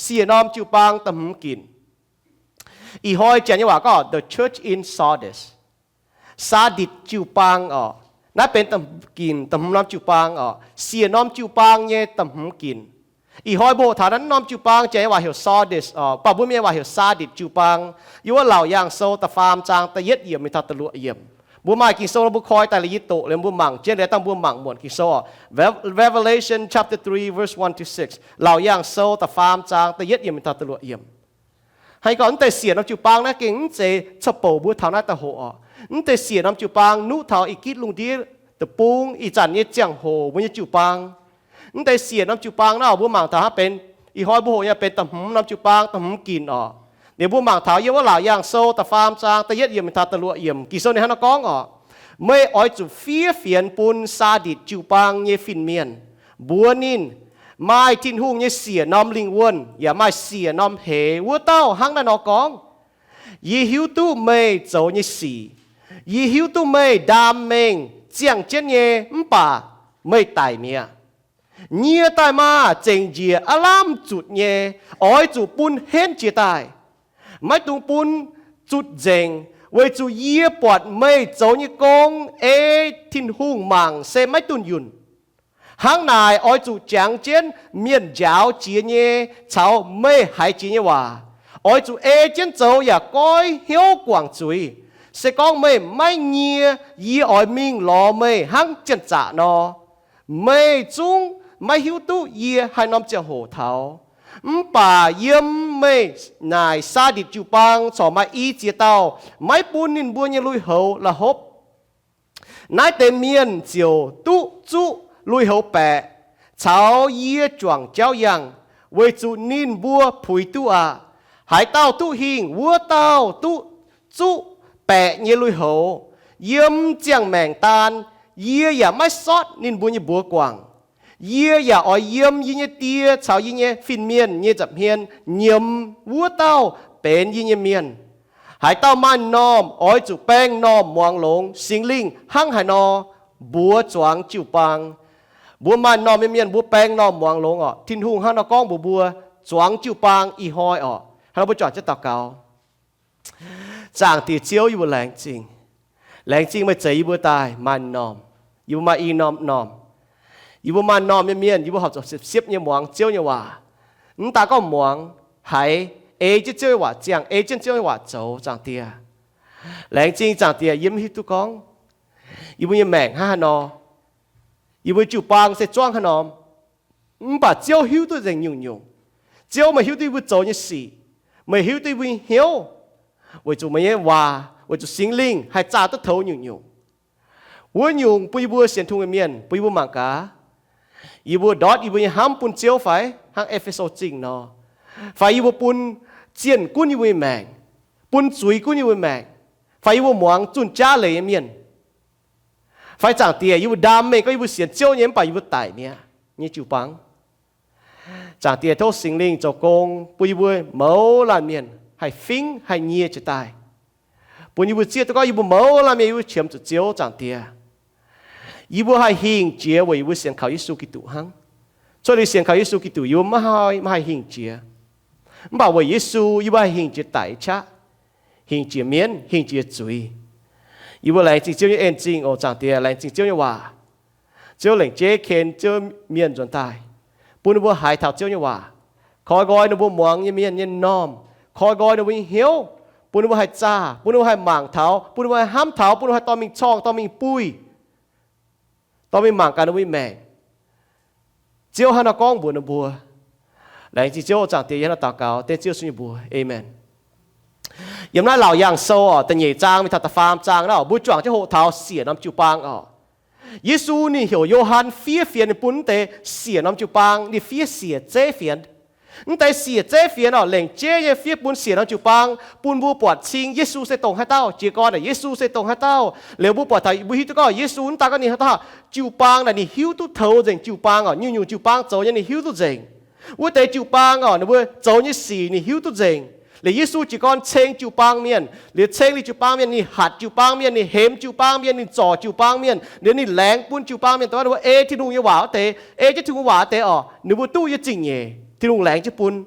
Siec norm jiu-baang da'hmz ginc. Ih hnoi janx nyei waac gorngv the church in Sardis. Saa^nditc jiu-baang orqc. Naaiv benx da'hmz ginc, da'hmz norm jiu-baang orqc. Siec norm jiu-baang nyei da'hmz ginc. Ih hnoi mbuo hoqc taux naaiv norm jiu-baang, janx nyei waac heuc Sardis orqc, mv baac mbuo mienh waac heuc Saa^nditc jiu-baang. Yiem wuov Laauc Yaangh Sou da'faam zaang da'yietv yiemc mingh taux da'luoqc yiemc. Mbuo maaih Ging-Sou nor mbuo koi daaih liuz yie doqc liuz mbuo mangc jienv liuz dangh mbuo mangc muonc Ging-Sou orqc. Rev-, Revelation chapter three, verse one to six. Laauc Yaangh Sou da'faam zaang da'yietv yiemc mingh taux da'luoqc yiemc. Haaix gorngv mv deix siec norm jiu-baang naaiv gengh mv zeiz cou bouc mbuo taux naaiv daaih hoqc orqc. Mv deix siec norm jiu-baang nuqv taux ih gitv lungh ndiev deic-bung ih zanc nyei ziangh hoc mbuo nyei jiu-baang. Mv deix siec norm jiu-baang naaiv mbuo mangc taux hnangv benx, ih hnoi mbuo hoqc nyei benx da'hmz norm jiu-baang, da'hmz ginc orqc. Liuz mbuo mangc taux yiem wuov Laauc Yaangh Sou da'faam zaang da'yietv yiemc mingh taux da'luoqc yiemc, Ging-Sou ninh hnangv naaiv gorngv orqc, meih oix zuqc fiev fienx bun Saa^nditc jiu-baang nyei fin-mienh, mbuox ninh, maaih Tin-Hungh nyei siec norm lingh wuonh yaac maaih siec norm hleix wuov dauh hnangv naaiv nor gorngv, Yie hiuv duqv meih zoux nyei sic. Yie hiuv duqv meih ndaam mengh ziangh jienv nyei, mv baac meih daic mi'aqv. Nyie daaih maah! Zengc njiec aav lamh zutc nyei, oix zuqc bun henv jiez daaih. Maiv dungx bun zutc nzengc, weic zuqc yie buatc meih zoux nyei gong ei Tin-Hungh mangc se maiv dunh yunh. Hnangv naaic oix zuqc jangx jienv mienh njaaux jiex nyei caux meih haiz jiex nyei waac. Oix zuqc ei jienv zoux yaac goiv hnyouv guangc zuiz. Se gorngv meih maiv nyie, yie oix mingh lorz meih hnangv janx-zaqc nor. Meih zungv maiv hiuv duqv yie haaix norm ziangh hoc taux. Mv baac yiem meih naaic Saa^nditc jiu-baang corc maaih i ziex dauh maiv bun ninh mbuo nyei lui-houx la'hopv. Naaiv deix mienh ziouc duqv zuqv lui-houx baeqc caux yie juangc jauv yangh, weic zuqc ninh mbuo puix duqv aqv. Haaix dauh duqv hingh, wuov dauh duqv zuqv baeqc nyei lui-houx. Yiem ziangh maengc daan, yie yaac maiv sortv ninh mbuo nyei mbuox guangc. Yie yaac oix yiem yie nyei Die caux yie nyei fin-mienh nyei nza'hmien nyiemz wuov dauh benx yie nyei mienh. Haaix dauh maaih m'normh oix zuqc baeng m'normh muangx longx, Singx Lingh hnangv haaix nor mbuox zuangx jiu-baang. Mbuo maaih m'normh nyei mienh mbuo baeng m'normh muangx longx orqc. Tin-Hungh hnangv nor gorngv mbuox mbuo, zuangx jiu-baang ih hnoi orqc. Hnangv nor mbuo juangc jienv daux gaux. Zaangc Diex Ziouv, yie mbuo laengz zingh. Laengz zingh meih zeix yie mbuo daaih maaih m'normh. Yie mbuo maaih i norm m'normh. Yie mbuo maaih m'normh nyei mienh, yie mbuo horpc zuqc siepv-siepv nyei muangx Ziouv nyei waac. Mv daaih gorngv muangx, haiz, ei jienv Ziouv nyei waac ziangh, ei jienv Ziouv nyei waac zoux, Zaangc Diex. Laengz zingh Zaangc Diex, yie mv hiuv duqv gorngv yie mbuo nyei maengc hnangv haaix nor, yie mbuo jiu-baang se zuangv haaix norm. Mv baac Ziouv hiuv duqv nzengc nyungc-nyungc. Ziouv, meih hiuv duqv yie mbuo zoux nyei sic. Meih hiuv duqv yie mbuo nyei hnyouv, weic zuqc meih nyei waac, weic zuqc Singx Lingh haih zaah duqv toux nyungc-nyungc. Wuov nyungc bun yie mbuo sienx Tin-Hungh nyei mienh, bun yie mbuo mangc gaax, yie mbuo ndortv yie mbuo nyei hnamv bun Ziouv fai hnangv E^fe^so Zingh nor, fai yie mbuo bun zienh gunv yie mbuo nyei maengc, bun zuiz gunv yie mbuo nyei maengc, fai yie mbuo muangx zunh jaav leiz nyei mienh, fai Zaangc Diex, yie mbuo ndaam mengh gorngv yie mbuo sienx Ziouv nyei mv baac yie mbuo daic mi'aqv nyei jiu-baang. Zaangc Diex, tov Singx Lingh zoux gong bun yie mbuo mouz laanh mienh haih fingv haih nyie jiez daaih, bun yie mbuo zieqv duqv gorngv yie mbuo mouz laanh mienh yie mbuo qiemx zuqc Ziouv. Zaangc Diex, yie mbuo haih hingh jiex weic yie mbuo sienx kaux Yesu Giduc hnangv. Cuotv liuz sienx kaux Yesu Giduc yie mbuo maiv haih, maiv haih hingh jiex. Mv baac weic Yesu yie mbuo haih hingh jiex daic qaqv, hingh jiex mienv, hingh jiex zuiz. Yie mbuo laengz zingh Ziouv nyei en-zingh oc. Zaangc Diex, laengz zingh Ziouv nyei waac. Ziouv lengc jeiv ken Ziouv mienh nzuonx daaih, bun ninh mbuo haiz taux Ziouv nyei waac, koi nqoi ninh mbuo muangx nyei mienh nyei m'normh, koi nqoi ninh mbuo nyei hnyouv, bun ninh mbuo haih zaah, bun ninh mbuo haih mangc taux, bun ninh mbuo haih hnamv taux, bun ninh mbuo haih dorh mingh corngh, dorh mingh buih, dorh mingh mangc gaax ninh mbuo nyei maengc, Ziouv hnangv nor gorngv mbuox ninh mbuo. Laengz zingh Ziouv. Zaangc Diex, yie hnangv nor daux gaux dengv Ziouv Yesu nyei mbuox, aamen. Yiem naaiv Laauc Yaangh Sou oc, da'nyeic zaang mingh taux da'faam zaang naaiv oc, mbuo juangc jienv hoqc taux siec norm jiu-baang oc. Yesu ninh heuc Yo^han fiev fienx ninh bun mv deix siec norm jiu-baang, ninh fiev siec zeiv fienx. Mv deix siec zeiv fienx oc, lengc jeiv nyei fiev bun siec norm jiu-baang, bun mbuo buatc cing Yesu se dongh haaix dauh. Jiez gorn naaic Yesu se dongh haaix dauh. Liuz mbuo buatc taux, mbuo hiuv duqv gorngv Yesu mv daaih gorngv ninh haaix dauh, jiu-baang naaic ninh hiuv duqv toux nzengc jiu-baang oc. Nyungc-nyungc jiu-baang zoux nyei ninh hiuv duqv nzengc. Wuov deix jiu-baang oc, ninh mbuo zoux nyei sic ninh hiuv duqv nzengc. Liuz Yesu jiez gorn ceng jiu-baang mienh. Liuz ceng liuz jiu-baang mienh, ninh hatc jiu-baang mienh, ninh hemx jiu-baang mienh, ninh zorc jiu-baang mienh, liuz ninh laengz bun jiu-baang mienh, dongh wuov ninh mbuo ei Tin-Hungh nyei waac wuov deix, ei jienv Tin-Hungh waac wuov deix oc, ninh mbuo duqv yie zingh nyeic, Tin-Hungh laengz jienv bun.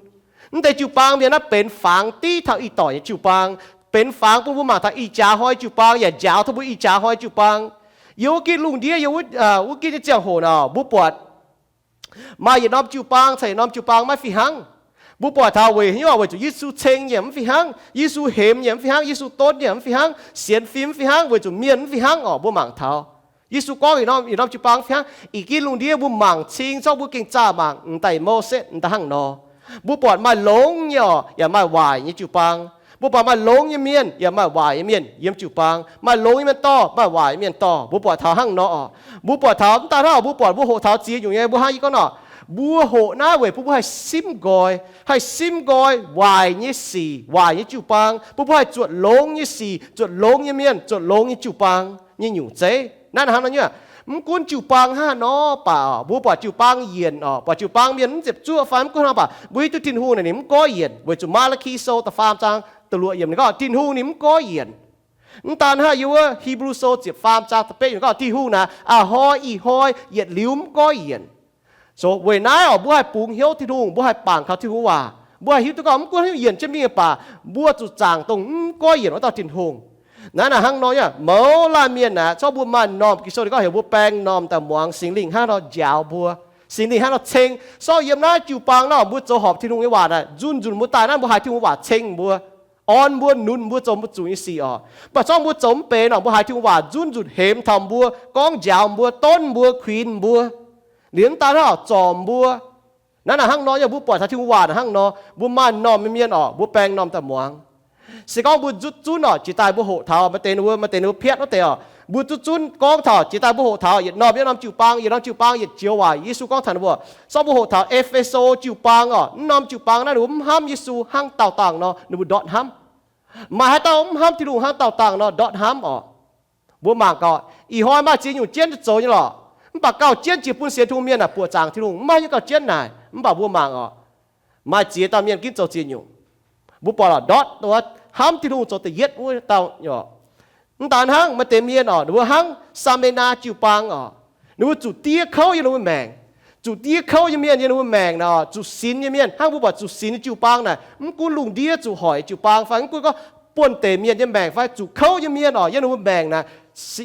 Mv deix jiu-baang mienh naaiv benx fangx div taux ih doic nyei jiu-baang, benx fangx bun mbuo mangc taux ih jaax hnoi jiu-baang, yaac njaaux taux mbuo ih jaax hnoi jiu-baang. Yiem wuov gitv lungh ndiev, yiem wuov, wuov gitv nyei ziangh hoc nor, mbuo buatc maaih yietc norm jiu-baang caux yietc norm jiu-baang maiv fih hnangv. Mbuo buatc taux weic hnyouv weic zuqc Yesu ceng nyiemc mv fih hnangv, Yesu hemx nyiemc mv fih hnangv, Yesu donv nyiemc mv fih hnangv, sienx fim mv fih hnangv, weic zuqc mienh mv fih hnangv orqc. Mbuo mangc taux Yesu gorngv yietc norm, yietc norm jiu-baang mv fih hnangv. Ih gitv lungh ndiev mbuo mangc cing, zorqv mbuo gengh zaah mangc m'daaih Mose m'daaih hnangv nor. Mbuo buatc maaih longx nyei orqc, yaac maaih waaic nyei jiu-baang. Mbuo buatc maaih longx nyei mienh, yaac maaih waaic nyei mienh yiem jiu-baang. Maaih longx nyei mienh dorh, maaih waaic nyei mienh dorh. Mbuo buatc taux hnangv nor orqc. Mbuo buatc taux mv daaih hnangv, mbuo buatc mbuo hoqc taux ziex nyungc nyei, mbuo hnangv yie gorngv nor, mbuo hoqc naaiv weic bun mbuo haih simv nqoi, haih simv nqoi waaic nyei sic, waaic nyei jiu-baang, bun mbuo haih zuotc longx nyei sic, zuotc longx nyei mienh, zuotc longx nyei jiu-baang nyei nyungc zeiv. Naaiv hnangv nor nyei, mv gunv jiu-baang hnangv haaix nor baac, mbuo buatc jiu-baang yienc orqc, buatc jiu-baang mienh mv ziepc zuoqv fai mv gunv hnangv baac, mbuo hiuv duqv Tin-Hungh naaic ninh mv goiv yienc, weic zuqc Maa^laa^ki Sou da'faam zaang da'luoqc yiemc ninh gorngv Tin-Hungh ninh mv goiv yienc. Mv daan hnangv, yiem wuov Hipv^lu Sou ziepc faam zaang da'betv yiemc gorngv Tin-Hungh naaic a'hnoi ih hnoi yietc liuz mv goiv yienc. Weic naaiv orqc, mbuo haih bungx hnyouv Tin-Hungh, mbuo haih bangc kaux Tin-Hungh waac, mbuo haih hiuv duqv gorngv mv gunv haaix nyungc yienc jienv mingh nyei baac, mbuo zuqc zaangc dongh mv goiv yienc wuov dauh Tin-Hungh. Naaiv naaic hnangv nor nyei, mouz laanh mienh naaic, zorqv mbuo maaih m'normh Ging-Sou ninh gorngv heuc mbuo baeng m'normh daaih muangx, Singx Lingh hnangv nor njaaux mbuo, Singx Lingh hnangv nor ceng. Sortv yiem naaiv jiu-baang nor, mbuo zoux horpc Tin-Hungh nyei waac naaic, nzunc nzunc mbuo daaih naaiv mbuo haiz Tin-Hungh waac ceng mbuo, orn mbuo, nunc mbuo zoux mbuo zuqc nyei sic orqc. Mv baac zorqv mbuo zoux mv benx orqc, mbuo haiz Tin-Hungh waac nzunc nzunc hemx taux mbuo, gorngv njaaux mbuo, donv mbuo, kuinx mbuo, liemh daaih hnangv zorc mbuo. Naaiv naaic hnangv nor nyei, mbuo buatc taux Tin-Hungh waac naaic hnangv nor, mbuo maaih m'normh nyei mienh orqc, mbuo baeng m'normh daaih muangx. Se gorngv mbuo nzutv zunv orqc, jiex daaih mbuo hoqc taux maaih deix ninh mbuo, maaih deix ninh mbuo piatv wuov deix orqc, mbuo zutv zunv gorngv taux jiex daaih mbuo hoqc taux yietc norm yietc norm jiu-baang, yietc norm jiu-baang yietc joux waac. Yesu gorngv taux ninh mbuo, zorqv mbuo hoqc taux E^fe^so jiu-baang orqc, mv norm jiu-baang naaiv ninh mbuo mv hnamv Yesu hnangv daauh dangh nor ninh mbuo ndortv hnamv. Maaih haaix dauh mv hnamv Tin-Hungh hnangv daauh dangh nor ndortv hnamv orqc? Mbuo mangc gaax, ih hnoi maaih ziex nyungc jienv zoux nyei lorqc. Mv baac gauh jienv jiex bun sienx Tin-Hungh mienh naaic buoqc zaangc Tin-Hungh, mv maaih haaix nyungc gauh jienv naaic. Mv baac mbuo mangc orqc, maaih ziex dauh mienh ginv zoux ziex nyungc. Mbuo buatc lorqc, ndortv wuov hnamv Tin-Hungh zoux da'yietv wuov dauh orqc. Mv daan hnangv, maaih deix mienh orqc, ninh mbuo hnangv Saa^me^naa jiu-baang orqc, ninh mbuo zuqc diev kouv yiem ninh mbuo maengc. Zuqc diev kouv nyei mienh yiem ninh mbuo maengc naaic orqc, zuqc sinx nyei mienh, hnangv mbuo buatc zuqc sinx nyei jiu-baang naaic, mv gunv lungh ndiev zuqc hoic jiu-baang fai mv gunv gorngv buonv deix mienh nyei maengc fai zuqc kouv nyei mienh orqc, yiem ninh mbuo maengc naaic,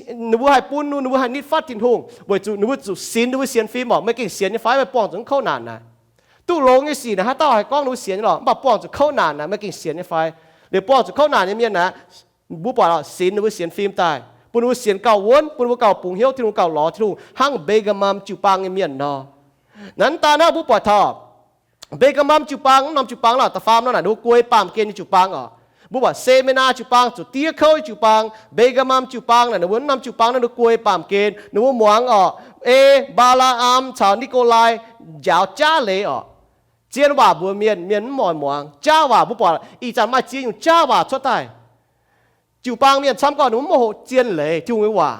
ninh mbuo haih bun, ninh mbuo haih nitv fatv Tin-Hungh weic zuqc ninh mbuo zuqc sinx ninh mbuo sienx fim orqc. Meih gengh sienx nyei fai? Meih buangh zuqc kouv naanc naaic. Duqv longx nyei sic naaic haaix dauh haih gorngv ninh mbuo sienx nyei lorqc? Mv baac buangh zuqc kouv naanc naaic, meih gengh sienx nyei fai? Liuz buangh zuqc kouv naanc nyei mienh naaic, mbuo buatc lorqc, sinx ninh mbuo sienx fim daaih, bun ninh mbuo sienx gauh wuonv, bun ninh mbuo gauh bungx hnyouv Tin-Hungh, gauh lorz Tin-Hungh, hnangv Mbe^gaa^mam jiu-baang nyei mienh nor. Naaiv daan hnangv mbuo buatc taux Mbe^gaa^mam jiu-baang, mv norm jiu-baang naaic, da'faam nor naaic ninh mbuo guei baamh gen nyei jiu-baang orqc. Mbuo buatc Saa^me^naa jiu-baang zuqc diev kouv nyei jiu-baang. Mbe^gaa^mam jiu-baang naaic ninh mbuo mv norm jiu-baang naaiv ninh mbuo guei baamh gen, ninh mbuo muangx orqc, ei, Mbaa^laa^am caux Ni^go^lai njaaux jaav leiz orqc. Zien waac mbuox mienh, mienh mv oix muangx. Jaav waac, mbuo buatc ih zanc maaih ziex nyungc jaav waac cuotv daaih. Jiu-baang mienh camv gorngv ninh mbuo mv hoqc zien leiz Tin-Hungh nyei waac.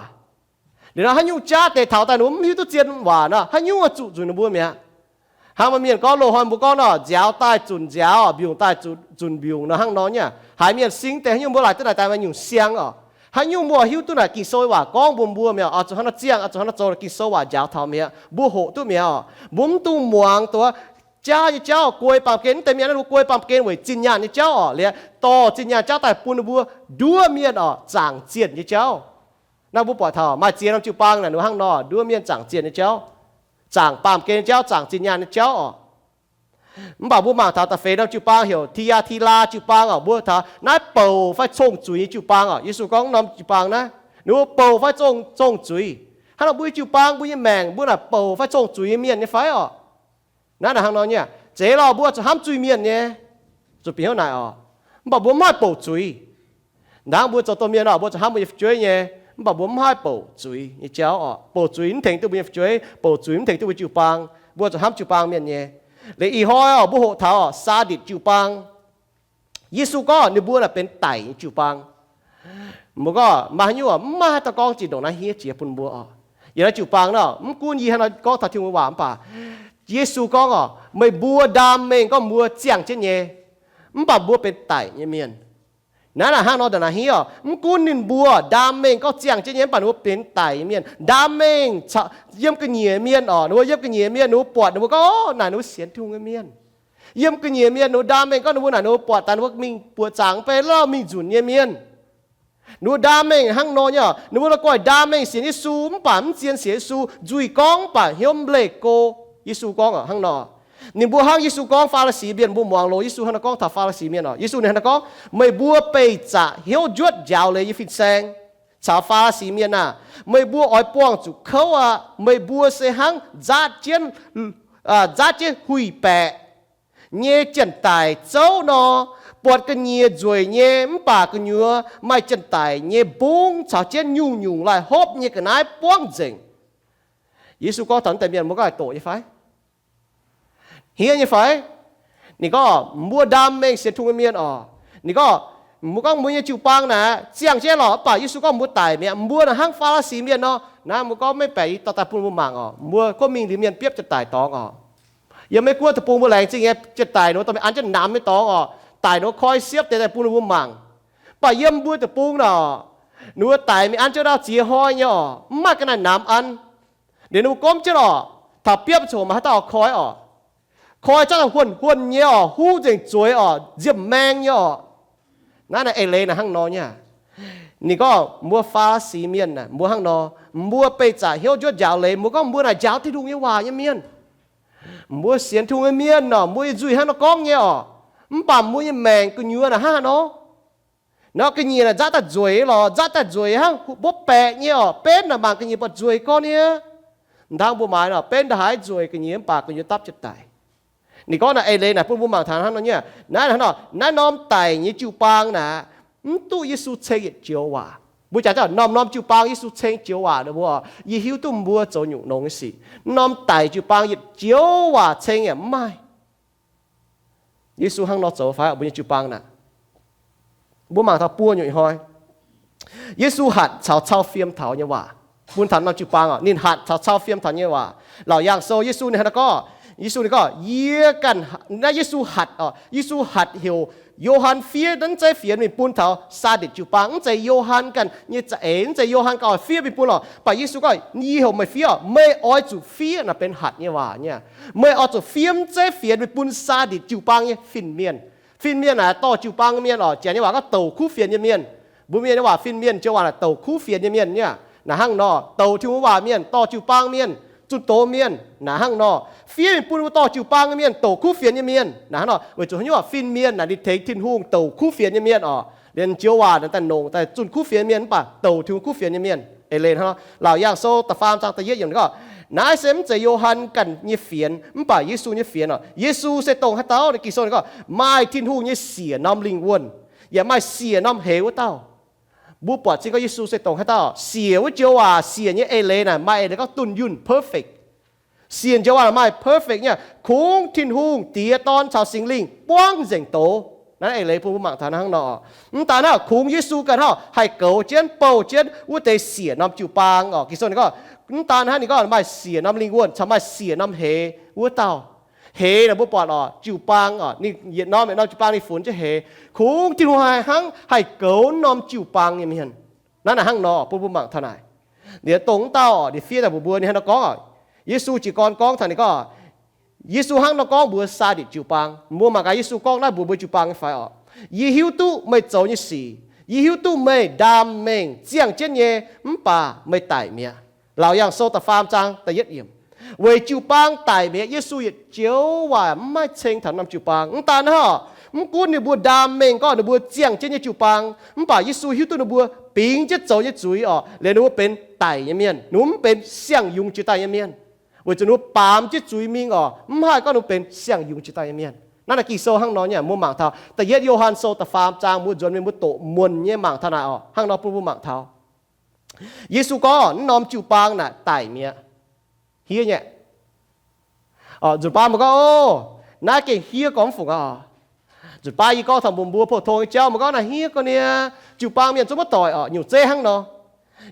Liuz nor haaix nyungc jaav deix taux daaih ninh mbuo mv hiuv duqv zien waac nor, haaix nyungc zuqc nzunc ninh mbuo mi'aqv. Hnangv maaih mienh gorngv, loz-hnoi mbuo gorngv nor, nziaaux daaih zunc nziaaux, mbiungc daaih zunc mbiungc nor hnangv nor nyei. Haiz mienh sing deix haaix nyungc mbuo laaic duqv naaic daaih maaih nyungc siang orqc. Haaix nyungc mbuo hiuv duqv naaic Ging-Sou waac gorngv mbuox mbuo mi'aqv, oix zuqc hnangv nor ziangh, oix zuqc hnangv nor zoux, Ging-Sou waac njaaux taux mi'aqv, mbuo hoqc duqv mi'aqv orqc. Mbuo mv dungx muangx duqv jaav nyei jauv guei baamh gen. Mv deix mienh naaiv ninh mbuo guei baamh gen weic zinh nyaanh nyei jauv orqc. Liuz dorh zinh nyaanh jauv daaih bun ninh mbuo nduov mienh orqc, zaangc zienh nyei jauv. Naaiv mbuo buatc taux maaih ziex norm jiu-baang naaic ninh mbuo hnangv nor nduov mienh zaangc zienh nyei jauv, zaangc baamh gen nyei jauv, zaangc zinh nyaanh nyei jauv orqc. Mv baac mbuo mangc taux da'feix norm jiu-baang heuc Ti^yaa^ti^laa jiu-baang orqc. Mbuo taux naaiv bouc fai cong-zuiz nyei jiu-baang orqc. Yesu gorngv norm jiu-baang naaiv ninh mbuo bouc fai cong, cong-zuiz. Hnangv nor mbuo nyei jiu-baang, mbuo nyei maengc, mbuo naaic bouc fai cong-zuiz nyei mienh nyei fai orqc? Naaiv naaic hnangv nor nyei. Zeiz lorqc, mbuo zuqc hnamv zuiz-mienh nyei, zuqc bieqc hnyouv naaic orqc. Mv baac mbuo mv haih bouc zuiz. Hnangv mbuo zoux domh mienh orqc, mbuo zuqc hnamv mbuo nyei fu'jueiv nyei. Mv baac mbuo mv haih bouc zuiz nyei jauv orqc. Bouc zuiz mv tengx duqv mbuo nyei fu'jueiv, bouc zuiz mv tengx duqv mbuo jiu-baang. Mbuo zuqc hnamv jiu-baang mienh nyei. Liuz ih hnoi orqc, mbuo hoqc taux orqc, Saaditc jiu-baang. Yesu gorngv ninh mbuo naaic benx daic nyei jiu-baang. Mbuo gorngv maaih haaix nyungc orqc, mv maaih haaix dauh gorngv zinh ndongc naaiv hniev jiex bun mbuo orqc. Yiem naaiv jiu-baang nor, mv gunv yie hnangv nor gorngv taux Tin-Hungh waac mv baac Yesu gorngv orqc, meih mbuo ndaam mengh gorngv mbuo ziangh jienv nyei, mv baac mbuo benx daic nyei mienh. Naaiv naaic hnangv nor ndongc naaiv hniev orqc, mv gunv ninh mbuo ndaam mengh gorngv ziangh jienv nyei mv baac ninh mbuo benx daic nyei mienh. Ndaam mengh caux yiem ga'nyiec mienh orqc, ninh mbuo yiem ga'nyiec mienh, ninh mbuo buatc ninh mbuo gorngv, orqc, naaic ninh mbuo sienx Tin-Hungh nyei mienh. Yiem ga'nyiec mienh ninh mbuo ndaam mengh gorngv ninh mbuo naaic ninh mbuo buatc daaih ninh mbuo mingh buoqc zaangc mv bei lauh mingh nzunc nyei mienh. Ninh mbuo ndaam mengh hnangv nor nyei oc. Ninh mbuo la'guaih ndaam mengh sienx Yesu mv baac mv zien sienx Yesu, nzuih gorngv mv baac hnyouv mv leih go. Yesu gorngv hnangv nor. Ninh mbuo hnangv Yesu gorngv Faa^li^si mienh, mbuo muangx loz Yesu hnangv nor gorngv taux Faa^li^si mienh oc. Yesu ninh hnangv nor gorngv, meih mbuo beih zaqc hnyouv njuotv njaaux leiz nyei fin-saeng caux Faa^li^si mienh aah! Meih mbuo oix buangh zuqc kouv aqv. Meih mbuo se hnangv nzaatv jienv, nzaatv jienv huih baeqc nyei janx-daic zouv nor, buatc ga'nyiec nzueic nyei mv baac gu'nyuoz maaih janx-daic nyei mbungv caux jienv nyungc-nyungc laih hopv nyei ga'naaiv buangv nzengc. Yesu gorngv taux naaiv deix mienh mbuo gorngv haih doqc nyei fai? Hniev nyei fai? Ninh gorngv mbuo ndaam mengh sienx Tin-Hungh nyei mienh oc. Ninh gorngv, mbuo gorngv mbuo nyei jiu-baang naaic ziangh jienv lorqc, mv baac Yesu gorngv mbuo daic mi'aqv. Mbuo naaic hnangv Faa^li^si mienh nor. Naaiv mbuo gorngv maiv baeqc i dorh daaih bun mbuo mangc oc. Mbuo gorngv mingh liuz mienh biopv janx-daic dorngx oc. Yiem Meiv Guoqv deic-bung mbuo laengz zingh nyei, janx-daic ninh mbuo dorh mingh an jienv namx nyei dorngx oc. Daic ninh mbuo koi siepv deix daaih bun ninh mbuo mangc. Mv baac yiem mbuo deic-bung naaic, ninh mbuo daic mingh an jienv ndau ziex hnoi nyei oc, mv maaih ga'naaiv namx an. Liuz ninh mbuo gomv jienv oc, taux biopv ziangh hoc maaih haaix dauh koi oc? Koi zaqv daaih huonh huonh nyei oc, huv nzengc zueiz oc, nziemh maeng nyei oc. Naaiv naaic eix leiz naaic hnangv nor nyei. Ninh gorngv mbuo Faa^li^si mienh naaic mbuo hnangv nor, mbuo beih zaqc hnyouv njuotv njaaux leiz, mbuo gorngv mbuo naaic njaaux Tin-Hungh nyei waac nyei mienh. Mbuo sienx Tin-Hungh nyei mienh nor, mbuo nyei nzuih hnangv nor gorngv nyei oc. Mv baac mbuo nyei maengc gu'nyuoz naaic hnangv haaix nor? Nor ga'nyiec naaic nzaatv daaih nzueic lorqc, nzaatv daaih nzueic hnangv mbuo baeqc nyei oc. Benv naaic mangc ga'nyiec buatc nzueic gorngv nyei. Hnangv mbuo maaiz nor, benv ndaaih haaix nzueic ga'nyiec mv baac gu'nyuoz dapv jienv daic. Ninh gorngv naaic eix leiz naaic bun mbuo mangc taux hnangv nor nyei. Naaiv hnangv nor, naaiv norm daic nyei jiu-baang naaic, mv duqv Yesu ceng yietc joux waac. Mbuo jaax norm-norm jiu-baang Yesu ceng joux waac ninh mbuo, yie hiuv duqv mbuo zoux nyungc nongx nyei sic. Norm daic jiu-baang yietc joux waac ceng yaac mv maaih. Yesu hnangv nor zoux fai mbuo nyei jiu-baang naaic? Mbuo mangc taux buo nyungc hnoi, Yesu hatc caux cau fiem taux nyei waac bun taux norm jiu-baang oc. Ninh hatc caux cau fiem taux nyei waac. Laauc Yaangh Sou Yesu ninh hnangv naaiv gorngv, Yesu ninh gorngv, yie ganh, naaiv Yesu hatc oc. Yesu hatc heuc Yo^han fiev naaiv zeiv fienx mingh bun taux Saaditc jiu-baang. Mv zeiz Yo^han ganh nyei za'eix, mv zeiz Yo^han ganh oix fiev mingh bun lorqc. Mv baac Yesu gorngv, yie heuc meih fiev oc. Meih oix zuqc fiev, naaiv benx hatc nyei waac nyei. Meih oix zuqc fiev mv zeiv fienx mingh bun Saaditc jiu-baang nyei fin-mienh. Fin-mienh naaic dorh jiu-baang nyei mienh oc. Janx nyei waac gorngv douc kuv fienx nyei mienh. Mbuo mienh nyei waac fin-mienh joux waac naaic douc kuv fienx nyei mienh nyei. Naaic hnangv nor, douc Tin-Hungh waac mienh, dorh jiu-baang mienh, zunh doz mienh. Naaic hnangv nor, fiev mingh bun mbuo dorh jiu-baang nyei mienh, douc kuv fienx nyei mienh. Naaic hnangv nor, weic zuqc haaix nyungc fin-mienh naaic ninh tengx Tin-Hungh douc kuv fienx nyei mienh oc. Liemh joux waac naaic daaih nongc daaih zunh kuv fienx mienh mv baac douc Tin-Hungh kuv fienx nyei mienh. Eix leiz hnangv nor, Laauc Yaangh Sou da'faam zaang da'yietv yiemc ninh gorngv, naaiv se mv zeiz Yo^han ganh nyei fienx, mv baac Yesu nyei fienx oc. Yesu se dongh haaix dauh? Naaiv Ging-Sou ninh gorngv, maaih Tin-Hungh nyei siec norm lingh wuonh, yaac maaih siec norm heix wuov dauh. Mbuo buatc zingh gorngv Yesu se dongh haaix dauh? Siec wuov joux waac, siec nyei eix leiz naaic maaih eix leiz gorngv dunh yunh, perfect. Siec joux waac maaih perfect nyei, kungx Tin-Hungh Diex, Dorn caux Singx Lingh buangv nzengc doz. Naaiv eix leiz bun mbuo mangc taux hnangv nor. Mv daan hnangv, kungx Yesu ganh hnangv haih goux jienv, bouh jienv wuov deix siec norm jiu-baang oc. Ging-Sou ninh gorngv, mv daan hnangv, ninh gorngv maaih siec norm lingh wuonh caux maaih siec norm heix wuov dauh. Heix naaic mbuo buatc oc, jiu-baang oc, ninh yietc norm yietc norm jiu-baang ninh funx jienv heix. Kungx Tin-Hungh haih hnangv haih goux norm jiu-baang nyei mienh. Naaiv naaic hnangv nor bun mbuo mangc taux naaic. Liuz dongh wuov dauh oc, ninh fiev daaih mbuox mbuo, ninh hnangv nor gorngv oc. Yesu jiez gorn gorngv taux ninh gorngv, Yesu hnangv nor gorngv mbuox Saaditc jiu-baang. Mbuo mangc gaax Yesu gorngv naaiv mbuox mbuo jiu-baang nyei fai oc. Yie hiuv duqv meih zoux nyei sic. Yie hiuv duqv meih ndaam mengh ziangh jienv nyei, mv baac meih daic mi'aqv. Laauc Yaangh Sou da'faam zaang da'yietv yiemc. Weic jiu-baang daic mi'aqv, Yesu yietc joux waac mv maaih ceng taux norm jiu-baang. Mv daan hnangv, mv gunv ninh mbuo ndaam mengh gorngv ninh mbuo ziangh jienv nyei jiu-baang, mv baac Yesu hiuv duqv ninh mbuo bingx jienv zoux nyei zuiz oc, liuz ninh mbuo benx daic nyei mienh, ninh mbuo mv benx siang-yungz jiex daaih nyei mienh. Weic zuqc ninh mbuo baamz jienv zuiz mingh oc, mv haih gorngv ninh mbuo benx siang-yungz jiex daaih nyei mienh. Naaiv naaic Ging-Sou hnangv nor nyei, mbuo mangc taux da'yietv Yo^han Sou da'faam zaang, mbuo nzuonx mingh mbuo doqc muonc nyei mangc taux naaic oc. Hnangv nor bun mbuo mangc taux Yesu gorngv, naaiv norm jiu-baang naaic daic mi'aqv. Hniev nyei. Nzunc baav mbuo gorngv, o, naaiv gengh hniev gorngv mv fungc aqv. Nzunc baav yie gorngv taux mbuo, mbuo pou-tong nyei jauv, mbuo gorngv naaiv hniev gorngv niaa, jiu-baang mienh zungv maiv doic oc, nyungc zeiv hnangv nor.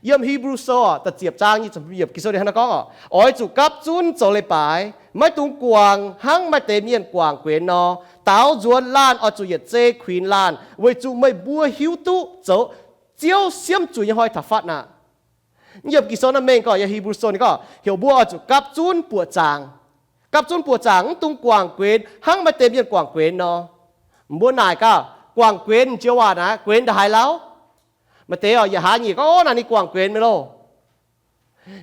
Yiem Hipv^lu Sou da'ziepc zaang nyic ziepc yiemc Ging-Sou ninh hnangv nor gorngv oc, oix zuqc gapv zunv zoux leiz-baaix, maiv dungx guangc hnangv maaih deix mienh guangc guenx nor. Daaux nzuonx laanh oix zuqc yietc zei kuinx laanh, weic zuqc meih mbuo hiuv duqv zoux Ziouv siemv zuiz nyei hnoi taux fatv aqv. Yiem Ging-Sou naaiv mengh gorngv, yiem Hipv^lu Sou ninh gorngv heuc mbuo oix zuqc gapv zunv buoqc zaangc. gapv zunv buoqc zaangc mv dungx guangc guenx hnangv maaih deix mienh guangc guenx nor. Mbuo naaic gaax, guangc guenx joux waac naaic, guenx ndaaih haaix lauh? Maaih deix oc, yaac hlaax nyeic gorngv, ov, naaic ninh guangc guenx meih loh.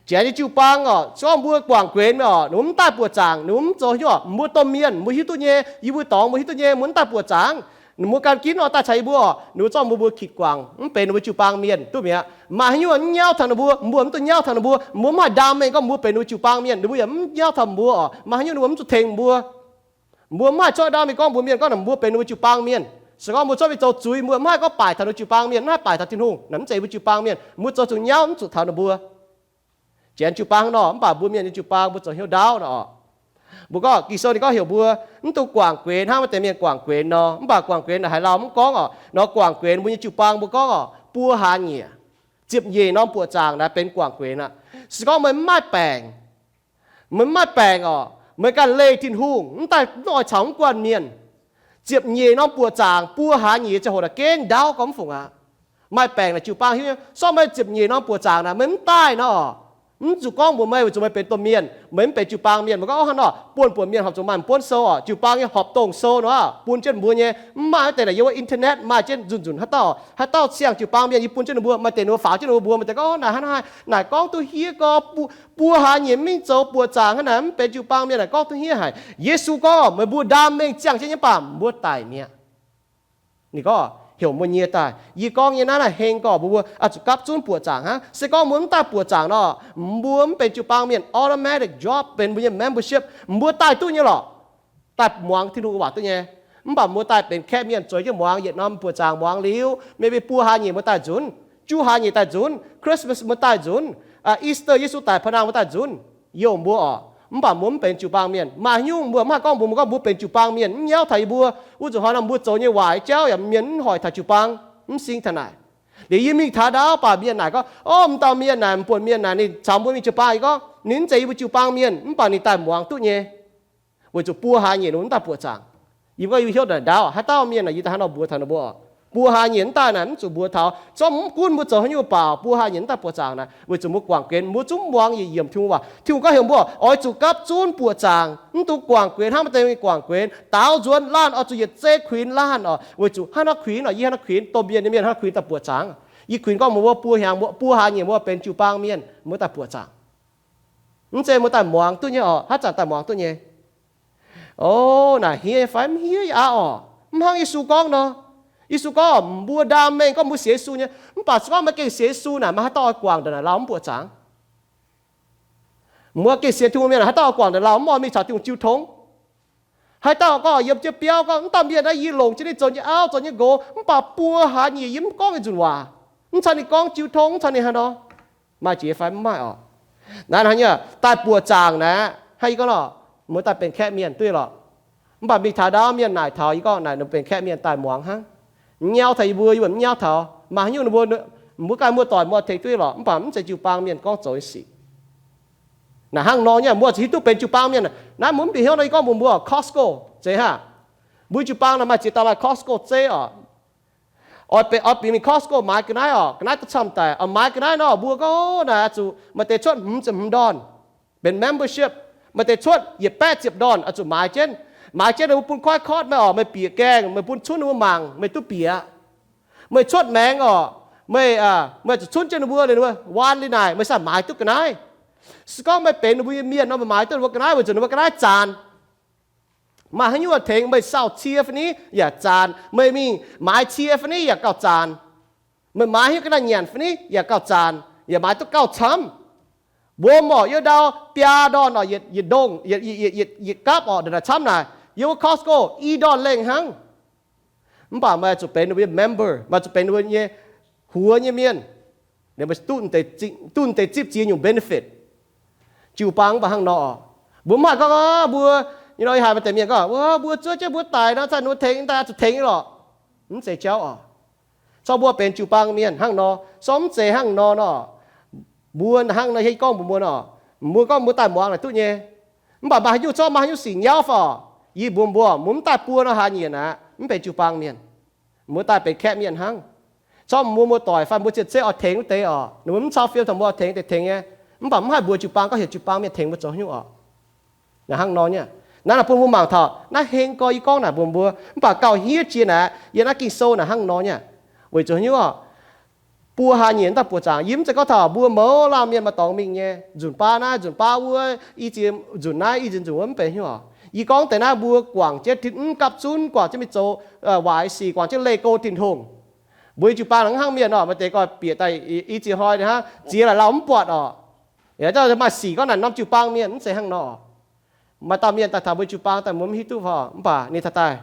Janx nyei jiu-baang oc, se gorngv mbuo guangc guenx meih oc, ninh mbuo mv daaih buoqc zaangc, ninh mbuo mv zoux hnyouv, mbuo domh mienh mbuo hiuv duqv nyei, yie mbuo dorngx mbuo hiuv duqv nyei, mbuo mv daaih buoqc zaangc. Ninh mbuo gan ginv nor daaih caux yie mbuo oc, ninh mbuo zorqv mbuo mbuo kitc guangc, mv benx ninh mbuo jiu-baang mienh, duqv mi'aqv. Maaih haaix nyungc mv nyauv taux ninh mbuo, mbuo mv dungx nyauv taux ninh mbuo, mbuo mv haih ndaam mengh gorngv mbuo benx ninh mbuo jiu-baang mienh, ninh mbuo yaac mv nyauv taux mbuo oc. Maaih haaix nyungc ninh mbuo mv zuqc tengx mbuo. Mbuo mv haih zorqv ndaam mengh gorngv mbuo mienh gorngv naaic mbuo benx ninh mbuo jiu-baang mienh. Se gorngv mbuo zorqv mingh zoux zuiz, mbuo mv haih gorngv baaic taux ninh mbuo jiu-baang mienh, mv haih baaic taux Tin-Hungh, naaic mv zeiz mbuo jiu-baang mienh. Mbuo zoux zuqc nyauv mv zuqc taux ninh mbuo. Janx jiu-baang nor, mv baac mbuo mienh nyei jiu-baang mbuo zoux hnyouv ndaauv nor oc. Mbuo gorngv Ging-Sou ninh gorngv heuc mbuo mv dungx guangc guenx hnangv maaih deix mienh guangc guenx nor, mv baac guangc guenx naaic haaix lauh mv gorngv oc. Nor guangc guenx mbuo nyei jiu-baang mbuo gorngv oc, buo hlaax nyeic, ziepc nyeic norm buoqc zaangc naaic benx guangc guenx aqv. Se gorngv meih mv maaih baengc, meih mv maaih baengc oc, meih ganh leih Tin-Hungh, mv daaih mv oix caux mv guanh mienh, ziepc nyeic norm buoqc zaangc buo hlaax nyeic ziangh hoc naaic gengh ndaauv gorngv mv fungc aqv. Maaih baengc naaic jiu-baang hiuv nyei, sortv meih ziepc nyeic norm buoqc zaangc naaic meih mv daaih nor, mv zuqc gorngv mbuox meih weic zuqc meih benx domh mienh, meih mv benx jiu-baang mienh. Meih gorngv, ov, hnangv nor buonv-buonc mienh horpc zuqc maaih m'buonv sou oc, jiu-baang nyei horpc dongh sou nor bun jienv mbuo nyei. Mv maaih wuov deix naaic yiem wuov internet maaih jienv nzunc nzunc haaix dauh, haaix dauh siang jiu-baang mienh yie bun jienv ninh mbuo, maaih deix ninh mbuo faaux jienv ninh mbuo mbuox, maaih deix gorngv, naaic hnangv naaiv naaic gorngv duqv hiev gorx, buo hlaax nyeic mingh zoux buoqc zaangc hnangv naaic mv benx jiu-baang mienh naaic gorngv duqv hiev haic. Yesu gorngv meih mbuo ndaam mengh ziangh jienv nyei mv baac mbuo daic mi'aqv. Ninh gorngv heuc mbuo nyie daaih. Yie gorngv nyei naaiv naaic heng gorx mbuo, mbuo oix zuqc gapv zunv buoqc zaangc hnangv. Se gorngv mbuo mv daaih buoqc zaangc nor, mbuo mv benx jiu-baang mienh automatic drop benx mbuo nyei membership, mbuo daaih duqv nyei lorqc. Daaih muangx Tin-Hungh waac duqv nyei. Mv baac mbuo daaih benx kaeqv mienh zueiz jienv muangx yietc norm buoqc zaangc muangx liuz, maybe buo hlaax nyeic mbuo daaih nzunc, juqv hlaax nyeic daaih nzunc, Christmas mbuo daaih nzunc, Easter Yesu daic pa'naang mbuo daaih nzunc, youh mbuo oc. Mv baac mbuo mv benx jiu-baang mienh. Maaih haaix nyungc mbuo mv haih gorngv mbuox mbuo gorngv mbuo benx jiu-baang mienh, mv nyauv taux yie mbuo. Wuov zuqc hnoi nor mbuo zoux nyei waac jauv yaac mienh mv hoic taux jiu-baang, mv sing taux naaic. Liuz yie mingh taux ndau baac mienh naaic gorngv, ov, m'dauh mienh naaic, m'buonc mienh naaic ninh caux mbuo mingh jiu-baang. Yie gorngv ninh mv zeiz yie mbuo jiu-baang mienh, mv baac ninh daaih muangx duqv nyei. Weic zuqc buo hlaax nyeic ninh mv daaih buoqc zaangc. Yie mbuo gorngv yie hiuv naaic ndau haaix dauh mienh naaic yie daaih hnangv nor mbuox taux ninh mbuo. Buo hlaax nyeic mv daaih naaic mv zuqc mbuox taux, zorqv mv gunv mbuo zoux haaix nyungc baac buo hlaax nyeic mv daaih buoqc zaangc naaic, weic zuqc mbuo guangc guenx, mbuo zungv muangx yietc yiemc Tin-Hungh waac. Tin-Hungh gorngv heuc mbuo oix zuqc gapv zunv buoqc zaangc, mv dungx guangc guenx hnangv maaih deix mienh guangc guenx. Daaux nzuonx laanh oix zuqc yietc zei kuinx laanh oc. Weic zuqc hnangv nor kuinx oc, yie hnangv nor kuinx, domh mienh nyei mienh hnangv nor kuinx daaih buoqc zaangc. Yie kuinx gorngv mbuox mbuo buo hlaax nyeic mbuo benx jiu-baang mienh, mbuo daaih buoqc zaangc. Mv zeiz mbuo daaih muangx duqv nyei oc, haaix zanc daaih muangx duqv nyei. O, naaic hniev fai mv hniev yaac aqv oc. Mv hnangv Yesu gorngv nor. Yesu gorngv mbuo ndaam mengh gorngv mbuo sienx Yesu nyei, mv baac se gorngv meih gengh sienx Yesu naaic, maaih haaix dauh oix guangc ndongc naaic lauh mv buoqc zaangc? Mbuo gengh sienx Tin-Hungh mienh, haaix dauh oix guangc ndongc lauh mv oix mingh caux Tin-Hungh jiu tong? Haaix dauh gorngv yiem jienv biauv gorngv, mv dauh mienh naaiv yie longc jienv ninh zoux nyei auv, zoux nyei nqox, mv baac buo hlaax nyeic yie mv gorngv ninh nzunc waac, mv caux ninh gorngv jiu tong, mv caux ninh haaix nor, maaih jiex fai mv maaih oc? Naaiv hnangv nyei, daaih buoqc zaangc naaic, hnangv yie gorngv lorqc, mbuo daaih benx kaeqv mienh duqv lorqc. Mv baac mingh taux ndaauv mienh naaic taux yie gorngv naaic, ninh benx kaeqv mienh daaih muangx hnangv. Mv nyauv taux yie mbuo, yie mbuo mv nyauv taux. Maaih haaix nyungc ninh mbuo, mbuo ganh muoz-doic mbuo tengx duqv lorqc, mv baac mv zeiz jiu-baang mienh gorngv zoux nyei sic. Naaic hnangv nor nyei, mbuo zuqc hiuv duqv benx jiu-baang mienh. Naaiv mbuo mv bieqc hnyouv nor, yie gorngv mbuox mbuo oc, Costco zeiz haav. Mbuo jiu-baang naaic maaih ziex dauh maaih Costco zeiv oc. Oix bieqc, oix bieqc mingh Costco maaiz ga'naaiv oc, ga'naaiv duqv camv daic. Oix maaiz ga'naaiv nor, mbuo gorngv naaic oix zuqc maaih deix cuotv hmz ziepc hmz ndorn, benx membership. Maaih deix cuotv yietc baeqv ziepc ndorn oix zuqc maaiz jienv. Maaiz jienv ninh mbuo bun koiv kotv meih oc, meih bieqc gaengh, meih bun cunv ninh mbuo mangc, meih duqv bieqc. Meih cuotv maengx oc, meih, meih zuqc cunv jienv ninh mbuo, ninh mbuo waan liuz naaic meih saah maaiz duqv ga'naaiv. Se gorngv meih benx ninh mbuo nyei mienh nor, meih maaiz duqv ninh mbuo ga'naaiv weic zuqc ninh mbuo ga'naaiv zaanc. Maaih haaix nyungc tengx meih sauh cie fai ni yaac zaanc, meih mingh maaiz cie fai ni yaac gauh zaanc. Meih maaiz haaix ga'naaiv nyanc fai ni yaac gauh zaanc, yaac maaiz duqv gauh camv. Mbuo morc yiem ndau biaa ndorn oc, yietc ndongh, yietc gapv oc, ndongc naaic camv naaic. Yiem wuov Costco i ndorn lengh hnangv. Mv baac meih zuqc benx ninh mbuo nyei member, meih zuqc benx ninh mbuo nyei huox nyei mienh. Duqv deix zipv ziex nyungc benefit. Jiu-baang mv baac hnangv nor oc. Mbuo mv haih gorngv, mbuo, you know, haiz maaih deix mienh gorngv, mbuo zuov jienv mbuo daic nor, caux ninh mbuo tengx daaih zuqc tengx lorqc. Mv zeiz jauv oc. Corc mbuo benx jiu-baang mienh hnangv nor, corc mv zeiz hnangv nor nor, mbuo hnangv nor hietv gorngv mbuox mbuo nor, mbuo gorngv mbuo daaih muangx naaic duqv nyei. Mv baac maaih haaix nyungc corc maaih haaix nyungc sic nyauv fai oc, yie mbuox mbuo, mbuo mv daaih buo nor hlaax nyieqc aqv, mv benx jiu-baang mienh. Mbuo daaih benx kaeqv mienh hnangv. Corc mbuo muoz-doic fai mbuo zien zeiv oix tengx wuov deix oc, ninh mbuo mv cau fiem taux mbuo oix tengx deix tengx nyei. Mv baac mv haih mbuox jiu-baang gorngv heuc jiu-baang mienh tengx mbuo zoux haaix nyungc oc. Naaiv hnangv nor nyei. Naaiv naaic bun mbuo mangc taux naaiv heng gorx yie gorngv naaic mbuox mbuo, mv baac gauh hniev jiex naaic yiem naaiv Ging-Sou naaic hnangv nor nyei. Weic zuqc hnyouv buo haa nyeic mv daaih buoqc zaangc. Yie mv zeiz gorngv taux mbuo mouz laanh mienh maaih dorngx mingh nyei, nzunc baav naaiv nzunc baav wuov, i ziex nzunc naaiv i ziex nzunc wuov, mv benx hnyouv oc. Yie gorngv deix naaiv mbuo guangc jienv tin, mv gapv zunv guangc jienv mingh zoux waaic sic, guangc jienv leih go Tin-Hungh. Mbuo nyei jiu-baang hnangv mienh oc, maaih deix gorx bieqc daaih i ziex hnoi hnangv, ziex laaix lauh mv buatc oc. Maaih sic gorngv naaic norm jiu-baang mienh, mv zeiz hnangv nor. Maaih dauh mienh daaih taux mbuo jiu-baang daaih mbuo mv hiuv duqv fai, mv baac ninh taux daaih,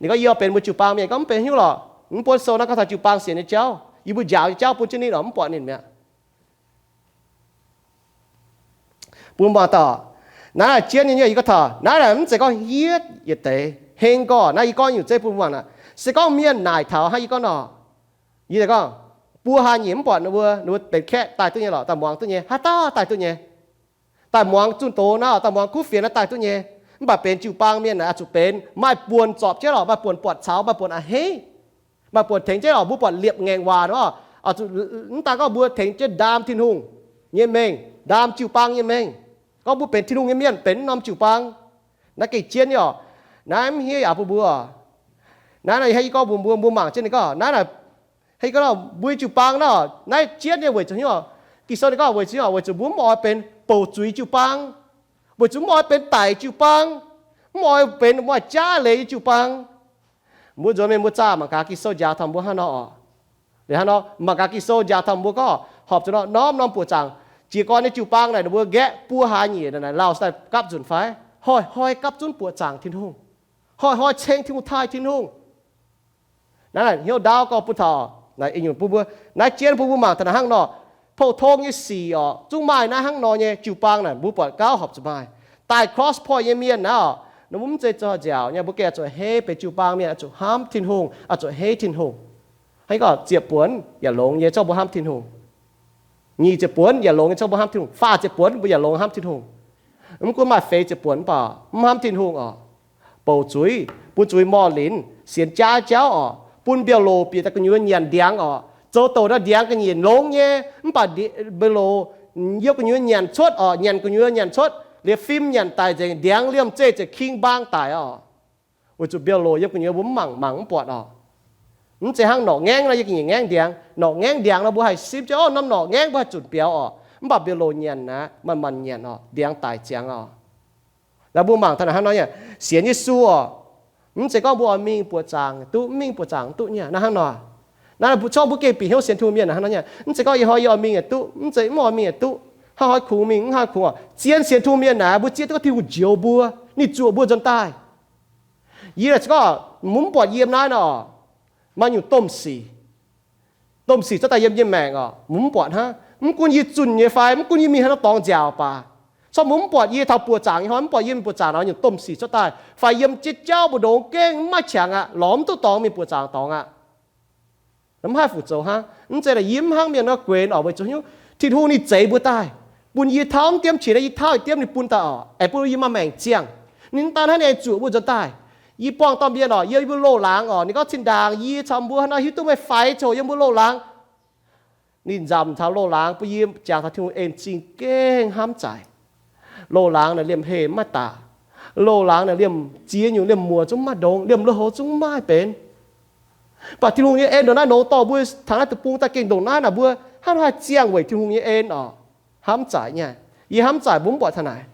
ninh gorngv, yie benx mbuo jiu-baang mienh. Gorngv mv benx hnyouv lorqc. Mv buonv sou naaiv gorngv taux jiu-baang sienx nyei jauv, yie mbuo njaaux nyei jauv bun jienv ninh oc, mv buatc ninh mi'aqv. Bun mbuo mangc taux naaiv naaic jienv nyei, yie gorngv taux naaiv naaic mv zeiz gorngv hniev yietc deix. Heng gorx naaiv yie gorngv nyungc zeiv bun mbuo mangc naaic. Se gorngv mienh naaic taux hnangv yie gorngv nor, yie gorngv, buo haa nyeic mv buatc ninh mbuo, ninh mbuo benx kaeqv daaih duqv nyei lorqc, daaih muangx duqv nyei, haaix dauh daaih duqv nyei. Daaih muangx zunh doz naaiv, daaih muangx kuv fienx naaiv daaih duqv nyei. Mv baac benx jiu-baang mienh naaic oix zuqc benx maaih buonc zorpc jienv lorqc, maaih buonc buatc caux, maaih buonc a'hneiv, maaih buonc tengx jienv lorqc. Mbuo buatc liepc ngaengc waac nor, mv daan gorngv mbuo tengx jienv ndaam Tin-Hungh nyei mengh, ndaam jiu-baang nyei mengh. Gorngv mbuo benx Tin-Hungh nyei mienh, benx norm jiu-baang. Naaiv gengh jienv nyei oc. Naaiv mv hniev yaac bun mbuo. Naaiv hnangv yie gorngv mbuox mbuo, mbuo mangc jienv ninh gorngv naaiv naaic, hnangv yie gorngv nor, mbuo nyei jiu-baang nor, naaiv jienv nyei weic zuqc hnyouv, Ging-Sou ninh gorngv weic zuqc hnyouv, weic zuqc mbuo mv oix benx bouc zuiz jiu-baang, weic zuqc mv oix benx daic jiu-baang, mv oix benx maaih jaav leiz nyei jiu-baang. Mbuo nzuonx mienh mbuo zaah mangc gaax Ging-Sou njaaux taux mbuo hnangv nor oc. Liuz hnangv nor mangc gaax Ging-Sou njaaux taux mbuo gorngv horpc zuqc nor norm norm buoqc zaangc. Jiez gorn nyei jiu-baang naaic ninh mbuo nqaeqv buo hlaax nyeic naaic lauh daaih gapv nzunc fai? Hnoi-hnoi gapv zunv buoqc zaangc Tin-Hungh. Hnoi-hnoi ceng Tin-Hungh, taaih Tin-Hungh. Naaiv hnyouv ndaauv gorngv bun taux naaiv nyungc bun mbuo, naaiv jienv bun mbuo mangc taux naaiv hnangv nor, pou-tong nyei sic oc, zungv maaih naaiv hnangv nor nyei jiu-baang naaic mbuo buatc gauh horpc zuqc maaih. Daaih Cross Point nyei mienh naaiv oc, ninh mbuo mv zeiz zoux nziaauc nyei, mbuo gengh zuqc heiv benx jiu-baang mienh, zuqc hnamv Tin-Hungh, zuqc heiv Tin-Hungh. Hnangv gorngv ziepc buonc yaac longx nyei, zorqv mbuo hnamv Tin-Hungh. Nyic ziepc buonc yaac longx nyei, zorqv mbuo hnamv Tin-Hungh. Faah ziepc buonc mbuo yaac longx hnamv Tin-Hungh. Mv gunv maaih feix ziepc buonc mv baac mv hnamv Tin-Hungh oc. Bouc zuiz, bun zuiz morh linz, sienx jaav jauv oc, bun mbiauh loc bieqc daaih gu'nyuoz nyanc ndiangx oc. Zoux douc naaiv ndiangx ga'nyiec longx nyei, mv baac mbiauh loc yiem gu'nyuoz nyanc cuotv oc, nyanc gu'nyuoz nyanc cuotv, liuz fim nyanc daic nzengc, ndiangx liemh zeih ziouc king mbaang daic oc. Weic zuqc mbiauh loc yiem gu'nyuoz mbuo mv mangc, mangc mv buatc oc. Mv zeiz hnangv norqc ngaengv nor, yie ga'nyiec ngaengv ndiangx. Norqc ngaengv ndiangx nor mbuo haih simv jienv, o, norm norqc ngaengv mbuo haih zunc biaux oc. Mv baac mbiauh loc nyanc naaiv, manc-manc nyanc oc, ndiangx daic ziangx oc. Naaiv mbuo mangc taux naaic hnangv nor nyei, sienx Yesu oc, mv zeiz gorngv mbuo oix mingh buoqc zaangc duqv, mv mingh buoqc zaangc duqv nyei naaiv hnangv nor. Naaiv zorqv mbuo gengh bieqc hnyouv sienx Tin-Hungh mienh naaic hnangv nor nyei, mv zeiz gorngv ih hnoi yie oix mingh aah duqv, mv zeiz, mv oix mingh aah duqv, hnangv haaix kungx mingh, hnangv haaix kungx oc. Zien sienx Tin-Hungh mienh naaic mbuo zieqv duqv gorngv Tin-Hungh njoux mbuo, ninh zuoqc mbuo nzuonx daaih. Yie naaic gorngv mbuo mv buatc yiem naaiv nor, maaih nyungc domh sic, domh sic cuotv daaih yiem yie maengc oc, mbuo mv buatc hnangv. Mv gunv yie zunh nyei fai mv gunv yie mingh haaix norm dorngx nziaauc baac, corc mbuo mv buatc yie taux buoqc zaangc nyei hnoi, mv buatc yie mingh buoqc zaangc nor, nyungc domh sic cuotv daaih fai yiem jiex jauv mbu'ndongx gengh mv maaih qangx aqv, lorz mv duqv dorngx mingh buoqc zaangc dorngx aqv. Mv haih fu-zoux hnangv. Mv zeiz naaic yie mv hnangv mienh nor guenx oc, weic zuqc hnyouv Tin-Hungh ninh zeix mbuo daaih, bun yie tauv mv diemv qiex naaiv, yie tauv diemv ninh bun daaih oc, aengx bun yie maaih maengc ziangh. Ninh mv daan hnangv, ninh aengx zuoqc mbuo nzuonx daaih. Yie buangh dauh mienh oc, yiem mbuo loz-laangz oc, ninh gorngv, Cin-ndaangc, yie caux mbuo haaix nor hiuv duqv meih faix coc yiem mbuo loz-laangz? Ninh nzamc taux loz-laangz bun yie jangx taux Tin-Hungh en zingh gengh hnamv zaic. Loz-laangz naaic liemh heh mv maaih daaih. Loz-laangz naaic liemh ziex nyungc, liemh muoc zungv mv maaih ndongx, liemh lui-houx zungv mv maaih benx. Mv baac Tin-Hungh nyei en ndongc naaiv longx dorh mbuo taux naaiv deic-bung daaih gengh ndongc naaiv naaic, mbuo hnangv haaix ziangh weic Tin-Hungh nyei en oc. Hnamv zaic nyei. Yie hnamv zaic mbuo mv buatc taux naaic.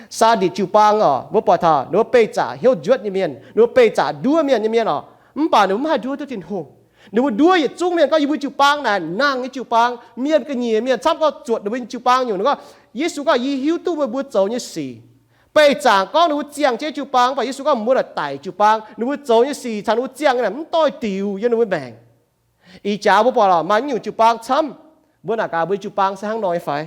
Saaditc jiu-baang oc, mbuo buatc taux ninh mbuo beih zaqc hnyouv njuotv nyei mienh, ninh mbuo beih zaqc nduov mienh nyei mienh oc. Mv baac ninh mbuo mv haih nduov duqv Tin-Hungh. Ninh mbuo nduov yietc zungv mienh, gorngv yie mbuo jiu-baang naaic nangh nyei jiu-baang, mienh ga'nyiec mienh camv, gorngv zuotc ninh mbuo nyei jiu-baang nyungc. Ninh gorngv, Yesu gorngv, yie hiuv duqv meih mbuo zoux nyei sic. Beih zaangc gorngv ninh mbuo ziangh jienv jiu-baang, mv baac Yesu gorngv, mbuo naaic daic jiu-baang. Ninh mbuo zoux nyei sic caux ninh mbuo ziangh nyei naaic mv doix-diuc yiem ninh mbuo maengc. Ih jaax mbuo buatc lorqc, maaih nyungc jiu-baang camv. Mbuo naaic gaax, mbuo jiu-baang se hnangv nor nyei fai?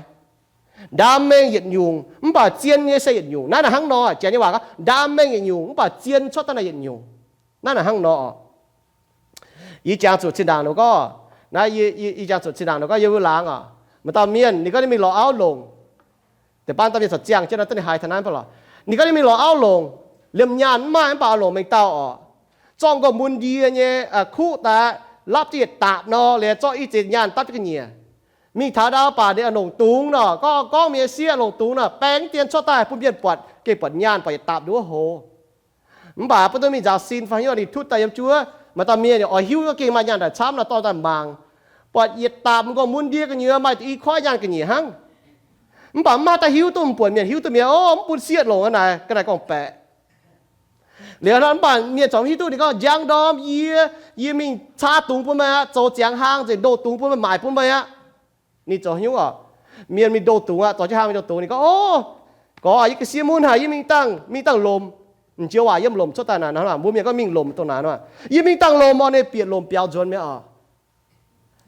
Ndaam mengh yietc nyungc, mv baac zien nyei se yietc nyungc. Naaiv naaic hnangv nor, Janx nyei waac gorngv, ndaam mengh yietc nyungc, mv baac zien cuotv daaih naaic yietc nyungc. Naaiv naaic hnangv nor oc. Yie jangx zuqc Cin-ndaangc ninh gorngv, naaiv yie, yie, yie jangx zuqc Cin-ndaangc ninh gorngv, yiem wuov laangz oc, maaih dauh mienh ninh gorngv ninh mingh lorz auv longc. Deix baan dauh mienh corc ziangh jienv nor, duqv ninh haiz taux naaiv mv baac lorqc. Ninh gorngv ninh mingh lorz auv longc, liemh nyaanh mv maaih, mv baac oix longc mengh dauh oc. Zorqv nqoi mun ndie nyei kuqv daaih, lapv jienv yietc daapc nor, liuz zorqv i ziex nyaanh dapv jienv ga'nyiec. Mingh taux ndau baac ninh longc dungz nor, gorngv, gorngv mienh sieqv longc dungz nor, baeng dien cuotv daaih bun mienh buatc. gengh buatc nyaanh buatc yietc dapc nduov hoz. Mv baac buov duqv mingh nzaaux sin fai hnyouv ninh tutv daaih yiem juov, maaih dauh mienh oix hiuv gengh maaih nyaanh daaih camv nor dorh daaih mangc. Buatc yietc dapc m'nqorngv mun ndie gu'nyuoz maaih deix i koiv nyaanh ga'nyiec hnangv. Mv baac mv maaih dauh hiuv duqv, mv buatc mienh hiuv duqv mi'aqv. Ov, mv bun sieqv longc naaic, ga'naaiv gorngv-baeqc. Liuz nor mv baac mienh corc hiuv duqv ninh gorngv njang ndorm yie, yie mingh caa dungz bun meih aqv, zoux ziangx hlaang nzengc ndoh dungz bun meih, maaic bun meih aqv. Ninh zoux haaix nyungc oc? Mienh mingh ndoh dungz aqv, zoux jienv hlaang mingh ndoh dungz. Ninh gorngv, ov, gorx, yie ga'sie mun haic, yie mingh dangh, mingh dangh lomc. M'njoux waac yiem lomc cuotv daaih naaic nor, mbuo mienh gorngv mingh lomc dongh naaic nor. Yie mingh dangh lomc oc, ninh bieqc lomc biaux nzuonx mi'aqv oc.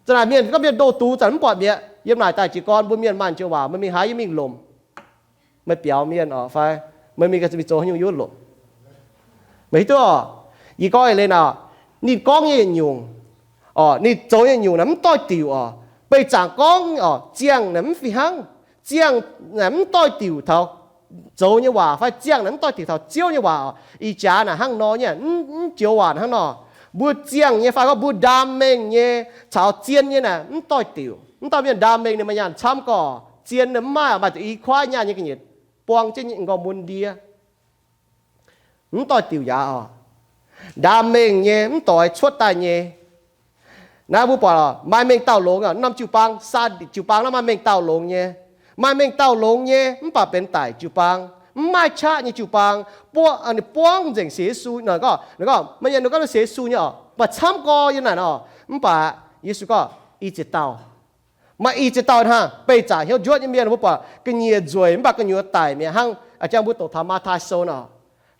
Zanc naaic mienh gorngv mienh ndoh dungz zanc mv buatc mi'aqv. Yiem naaic daaih jiez gorn mbuo mienh maaih m'njoux waac, meih mingh haaix, yie mingh lomc. Meih biaux mienh oc fai meih mingh, mingh zoux haaix nyungc yiem lomc? Meih hiuv duqv oc? Yie gorngv eix leiz naaic, ninh gorngv nyei yietc nyungc, oc, ninh zoux nyei nyungc naaic mv doix-diuc oc. Beih zaangc gorngv oc, ziangh naaic mv fih hnangv. Ziangh naaic mv doix-diuc taux zoux nyei waac fai ziangh naaic mv doix-diuc taux Ziouv nyei waac oc. Ih jaax naaic hnangv nor nyei, mv, mv joux waac hnangv nor. Mbuo ziangh nyei fai gorngv mbuo ndaam mengh nyei caux zien nyei naaic mv doix-diuc. Mv dauh mienh ndaam mengh ninh maaih nyaanh camv gorx, zien ninh mv maaih, maaih deix i koiv nyaanh nyei ga'nyiec buang jienv m'nqorngv mun ndie. Mv doix-diuc yaac oc. Ndaam mengh nyei mv doix cuotv daaih nyei. Naaiv mbuo buatc oc, maaih mengh dauh longx oc, norm jiu-baang, Saaditc jiu-baang naaiv maaih mengh dauh longx nyei. Maaih mengh dauh longx nyei mv baac benx daic jiu-baang, mv maaih qaqv nyei jiu-baang, buangv, buangv nzengc sienx Yesu. Ninh gorngv, ninh gorngv maaih mienh gorngv sienx Yesu nyei oc, maaih camv gorx yiem naaic oc. Mv baac Yesu gorngv, i ziex dauh. Maaih i ziex dauh hnangv, beih zaangc hnyouv njuotv nyei mienh, mbuo buatc ga'nyiec nzueic mv baac gu'nyuoz daic mi'aqv. Hnangv a'jang mbuo doqc taux Matv^taai Sou nor,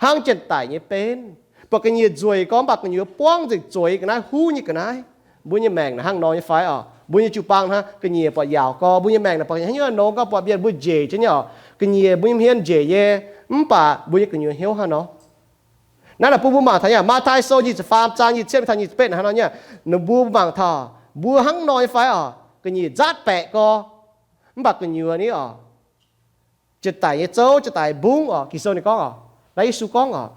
hnangv janx-daic nyei benv, buatc ga'nyiec nzueic gorx mv baac gu'nyuoz buangv nzengc zueiz ga'naaiv, huv nyei ga'naaiv. Mbuo nyei maengc naaic hnangv nor nyei fai oc? Mbuo nyei jiu-baang hnangv, ga'nyiec buatc yaauc gorx, mbuo nyei maengc naaic buatc haaix nyungc nongx gorx, buatc mienh mbuo njiec jienv nyei oc. Ga'nyiec mbuo nyei hmien njiec nyei, mv baac mbuo nyei gu'nyuoz hnyouv hnangv nor. Naaiv naaic bun mbuo mangc taux nyei, Matv^taai Sou nyic ziepc faam zaang nyic ziepc cietv mingh taux nyic ziepc betv naaic hnangv nor nyei. Ninh mbuo mangc taux mbuo hnangv nor nyei fai oc? Ga'nyiec nzaatv baeqc gorx, mv baac gu'nyuoz ni oc, janx-daic nyei zouv, janx-daic mbungv oc. Ging-Sou ninh gorngv oc, naaiv Yesu gorngv oc,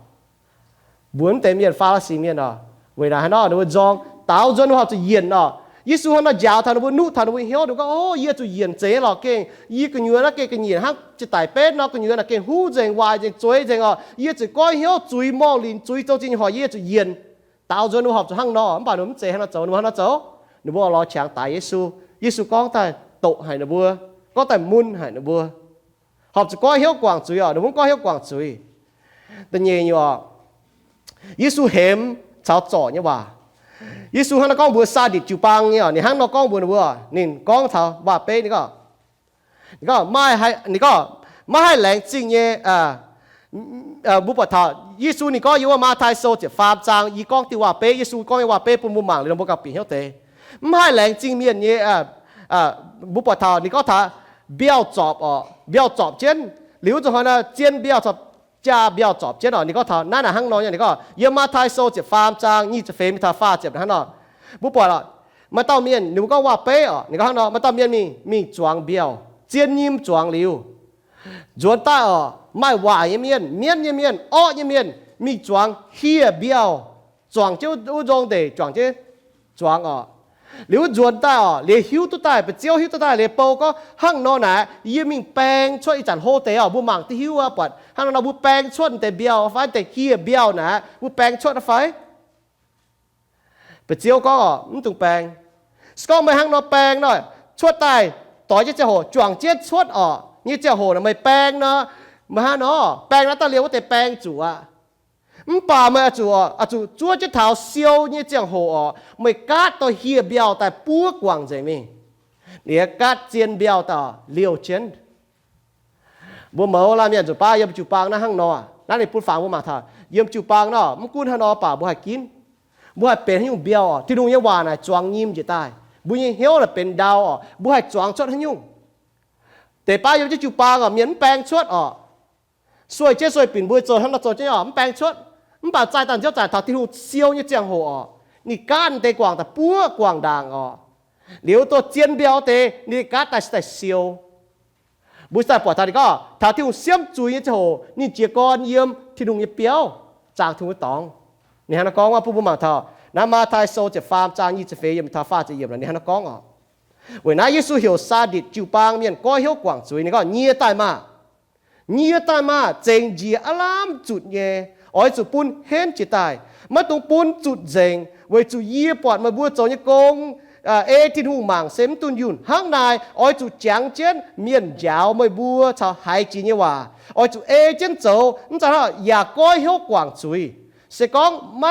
mbuox mv deix mienh, Faa^li^si mienh oc, weic naaic hnangv nor ninh mbuo nzorng, daaux nzuonx ninh mbuo horpc zuqc yienc oc. Yesu hnangv nor njaaux taux ninh mbuo, nuqv taux ninh mbuo hnyouv, ninh gorngv, ov, yie zuqc yienc zeiz lorqc, gengh yie gu'nyuoz naaiv gengh ga'nyiec hnangv janx-daic benv nor, gu'nyuoz naaic gengh huv nzengc, waaic nzengc, zueiz nzengc oc. Yie zuqc goiv hnyouv, zuiz morh linc, zuiz zoux zingh nyei horpc, yie zuqc yienc. Daaux nzuonx ninh mbuo horpc zuqc hnangv nor, mv baac ninh mbuo mv zeiz hnangv nor zoux. Ninh mbuo hnangv nor zoux, ninh mbuo lorz qangx daix Yesu. Yesu gorngv daaih doqc haic ninh mbuo, gorngv daaih mun haic ninh mbuo, horpc zuqc goiv hnyouv guangc zuiz oc. Ninh mbuo mv goiv hnyouv guangc zuiz. Da'nyeic nyungc oc, Yesu hemx caux zorc nyei waac. Yesu hnangv nor gorngv mbuox Saaditc jiu-baang nyei oc, ninh hnangv nor gorngv mbuox ninh mbuo, ninh gorngv taux waac-beiv, ninh gorngv, ninh gorngv, ninh gorngv, maiv haih laengz zingh nyei, mbuo buatc taux Yesu ninh gorngv yiem wuov Matv^taai Sou ziepc faam zaang, yie gorngv diuh waac-beiv, Yesu gorngv nyei waac-beiv bun mbuo mangc liuz nor mbuo gauh bieqc hnyouv deix. Mv haih laengz zingh mienh nyei, mbuo buatc taux ninh gorngv taux mbiauh zorpc oc, mbiauh zorpc jienv. Liuz zuqc hnoi nor zien mbiauh corc jaa mbiauh zorpc jienv oc. Ninh gorngv taux naaiv naaic hnangv nor nyei, ninh gorngv yiem Matv^taai Sou ziepc faam zaang nyic ziepc feix mingh taux faah ziepc hnangv nor. Mbuo buatc oc, maaih dauh mienh ninh mbuo gorngv waac-beiv oc, ninh gorngv hnangv nor, maaih dauh mienh mingh, mingh zuangx mbiauh, zien nyim zuangx liuz, nzuonx daaih oc, maaih waaic nyei mienh, mienv nyei mienh, orqv nyei mienh mingh zuangx hieh mbiauh, zuangx jienv wuov nzong ndeic, zuangx jienv zuangx oc. Liuz wuov nzuonx daaih oc, liuz hiuv duqv daaih, ba'ziouv hiuv duqv daaih, liuz bou gorngv hnangv nor naaic, yie mingh baeng cuotv ih zanc hlo deix oc. Mbuo mangc duqv hiuv aqv, buatc hnangv nor nor mbuo baeng cuotv deix mbiauh fai deix hieh mbiauh naaic, mbuo baeng cuotv fai? Ba'ziouv gorngv oc, mv dungx baeng. Se gorngv meih hnangv nor baeng nor, cuotv daaih doix jienv ziangh hoc, juangc jienv cuotv oc, nyei ziangh hoc naaic meih baeng nor, meih hnangv nor baeng naaiv daaih liouh wuov deix baeng zuqc aqv. Mv baac meih oix zuqc, oix zuqc zuov jienv taux siou nyei ziangh hoc oc, meih gaatv dorh hieh mbiauh daaih buov guangc nzengc mingh. Liuz gaatv zien mbiauh daaih liouh jienv. Mbuo mouz laanh mienh nzunc baav yiem jiu-baang naaiv hnangv nor, naaiv ninh bun fangx mbuo mangc taux yiem jiu-baang nor, mv gunv hnangv nor baac mbuo haih ginv. Mbuo haih benx haaix nyungc mbiauh oc? Tin-Hungh nyei waac naaic zuangx nyim njiec daaih. Mbuo nyei hnyouv naaic benx ndau oc. Mbuo haih zuangx cuotv haaix nyungc? Deix baav yiem jienv jiu-baang oc, mienh mv baeng cuotv oc. Sueih jienv sueih binc mbuo zoux hnangv nor zoux jienv oc, mv baeng cuotv. Mv baac zaih daaih nziouv zaaic taux Tin-Hungh siou nyei ziangh hoc oc, ninh gaatv deix guangc daaih buov guangc ndaangc oc. Liuz dongh zien mbiauh deix ninh gaatv daaih se daaih siou. Mbuo se daaih buatc taux ninh gorngv taux Tin-Hungh siemv zuiz nyei ziangh hoc ninh jiez gorn yiem Tin-Hungh nyei biauv, zaangc Tin-Hungh nyei dorngx. Ninh hnangv nor gorngv bun mbuo mangc taux naaiv Matv^taai Sou ziepc faam zaang nyic ziepc feix yiemc taux faah ziepc yiemc, ninh hnangv nor gorngv oc. Weic naaiv Yesu heuc Saaditc jiu-baang mienh goiv hnyouv guangc zuiz. Ninh gorngv, nyie daaih maah! Nyie daaih maah! Zengc njiec aav lamh zutc nyei. Oix zuqc bun henv jiex daaih, maiv dungx bun zutc nzengc, weic zuqc yie buatc meih mbuo zoux nyei gong, ei Tin-Hungh mangc se mv dunh yunh. Hnangv naaic oix zuqc jangx jienv mienh njaaux meih mbuo caux haiz jiex nyei waac. Oix zuqc ei jienv zoux, mv zeiz hnangv yaac goiv hnyouv guangc zuiz. Se gorngv,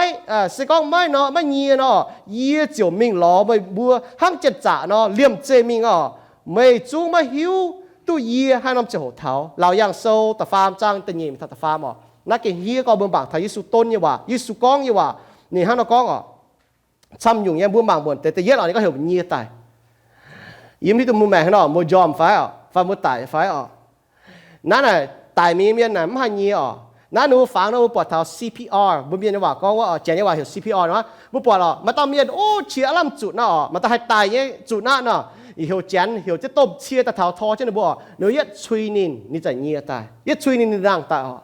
se gorngv maiv nor, maiv nyie nor, yie ziouc mingh lorz meih mbuo hnangv janx-zaqc nor liemh zeih mingh oc. Meih zungv maiv hiuv duqv yie haaix norm ziangh hoc taux. Laauc Yaangh Sou da'faam zaang da'nyeic mingh taux da'faam oc. Naaiv gengh hniev gorngv mbuo mangc taux Yesu donv nyei waac, Yesu gorngv nyei waac. Ninh hnangv nor gorngv oc. Camv nyungc nyei mbuo mangc muonc deix da'yietv oc, ninh gorngv heuc mbuo nyie daaih. Yie mv hiuv duqv mbuo maengc haaix nor, mbuo njormh fai oc, fai mbuo daic fai oc. Naaiv naaic daic mingh nyei mienh naaic mv haih nyie oc. Naaiv ninh mbuo fangx nor mbuo buatc taux C P R, mbuo mienh nyei waac gorngv wuov, Janx nyei waac heuc C P R nor. Mbuo buatc oc, maaih dauh mienh o qiex aav lamh zutc naaiv oc, maaih dauh haih daic nyei zutc naaiv nor, heuc Janx heuc jienv domh cie daaih taux tor jienv ninh mbuo oc, ninh yietv cui ninh, ninh za'gengh nyie daaih. Yietv cui ninh, ninh nangh daaih oc.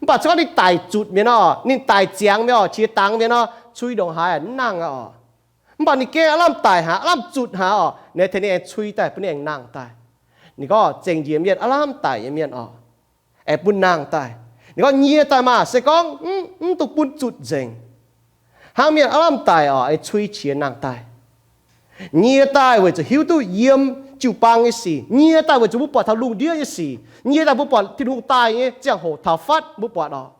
Mv baac se gorngv ninh daic zutc mi'aqv nor, ninh daic ziangx mi'aqv oc, qiex dangx mi'aqv nor, cui ndongc haaix mv nangh aqv oc. Mv baac ninh gengh aav lamh daic haaix, aav lamh zutc haaix oc, ninh tengx ninh aengx cui daaih bun ninh aengx nangh daaih. Ninh gorngv zengc njiec mienh, aav lamh daic nyei mienh oc, aengx bun nangh daaih. Ninh gorngv nyie daaih maah! Se gorngv mv dungx bun zutc nzengc. Hnangv mienh aav lamh daic oc, aengx cui qiex nangh daaih. Nyie daaih weic zuqc hiuv duqv yiem jiu-baang nyei sic. Nyie daaih weic zuqc mbuo buatc taux lungh ndiev nyei sic. Nyie daaih mbuo buatc Tin-Hungh daaih nyei ziangh hoc taux fatv mbuo buatc oc.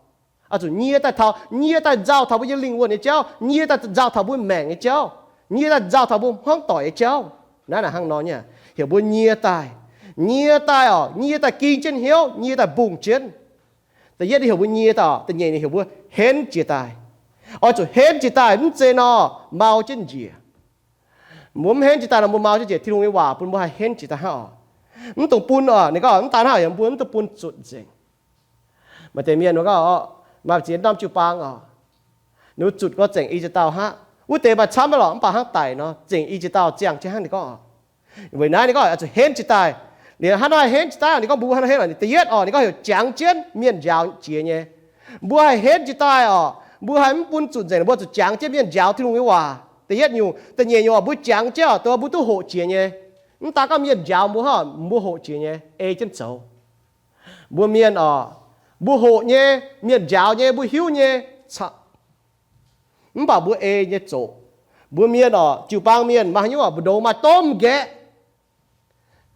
Oix zuqc nyie daaih taux, nyie daaih nzauh taux mbuo nyei lingh wuonh nyei jauv, nyie daaih nzauh taux mbuo maengc nyei jauv, nyie daaih nzauh taux mbuo hmuangv doic nyei jauv. Naaiv naaic hnangv nor nyei, heuc mbuo nyie daaih. Nyie daaih oc, nyie daaih ging jienv hnyouv, nyie daaih mbungh jienv. Da'yietv ninh heuc mbuo nyie daaih, da'nyeic ninh heuc mbuo henv jiex daaih. Oix zuqc henv jiex daaih, mv zeiz nor mau jienv njiec. Mbuo mv henv jiex daaih nor mbuo mau jienv njiec. Tin-Hungh nyei waac bun mbuo haih henv jiex daaih hnangv oc. Mv dungx bun oc, ninh gorngv mv daaih hnangv, mbuo mv dungx bun zutc nzengc. Maaih deix mienh gorngv, maaih ziex norm jiu-baang oc, ninh mbuo zutc gorngv zengc i jiex dauh hnangv. Wuov deix maaih camv lorqc, mv baac hnangv daic nor zengc i jiex dauh ziangh jienv hnangv ninh gorngv oc. Weic naaiv ninh gorngv oix zuqc henv jiex daaih. Liuz hnangv naaiv henv jiex daaih, ninh gorngv mbuo hnangv nor henv oc. Da'yietv oc, ninh gorngv heuc jangx jienv mienh njaaux jiex nyei. Mbuo haih henv jiex daaih oc, mbuo haih mv bun zutc nzengc, mbuo zuqc jangx jienv mienh njaaux Tin-Hungh nyei waac. Da'yietv nyungc. Da'nyeic nyungc oc, mbuo jangx jienv oc, dongh mbuo duqv hoqc jiex nyei. Mv daaih gorngv mienh njaaux mbuo hnangv, mbuo hoqc jiex nyei, ei jienv zoux. Mbuo mienh oc, mbuo hoqc nyei, mienh njaaux nyei, mbuo hiuv nyei, mv baac mbuo ei nyei zoqc. Mbuo mienh oc, jiu-baang mienh maaih haaix nyungc oc, mbu'ndongx maaih domh nqaeqv,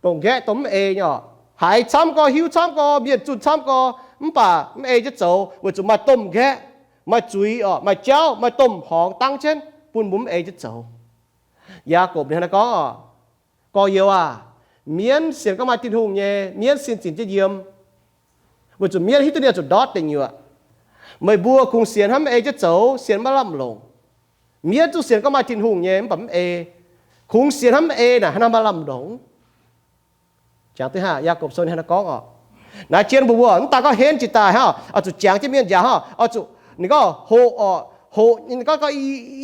dongh nqaeqv dongh mv ei nyei oc. Haiz camv gorx, hiuv camv gorx, mienh zunh camv gorx, mv baac mv ei jienv zoux weic zuqc maaih domh nqaeqv, maaih zuiz oc, maaih jauv, maaih domh horngz dangv jienv bun mbuo mv ei jienv zoux. Yaagorpc ninh hnangv naaiv gorngv oc, gorx-youz aac, mienv sienx gorngv maaih Tin-Hungh nyei, mienv sin zinc jienv yiem, weic zuqc mienv hiuv duqv ninh oix zuqc ndortv deic nyuoqc. Meih mbuo kungx sienx hnangv mv ei jienv zoux, sienx maiv lamh longc. Mienv zungv sienx gorngv maaih Tin-Hungh nyei mv baac mv ei. Kungx sienx hnangv mv ei naaic hnangv naaiv maiv lamh longc. Jangx duqv hnangv Yaagorpc Sou ninh hnangv naaiv gorngv oc. Naaiv jienv mbuo mbuo mv daaih gorngv henv jiex daaih hnangv, oix zuqc jangx jienv mienh njaaux hnangv, oix zuqc, ninh gorngv hoqc oc, hoqc, ninh gorngv, gorngv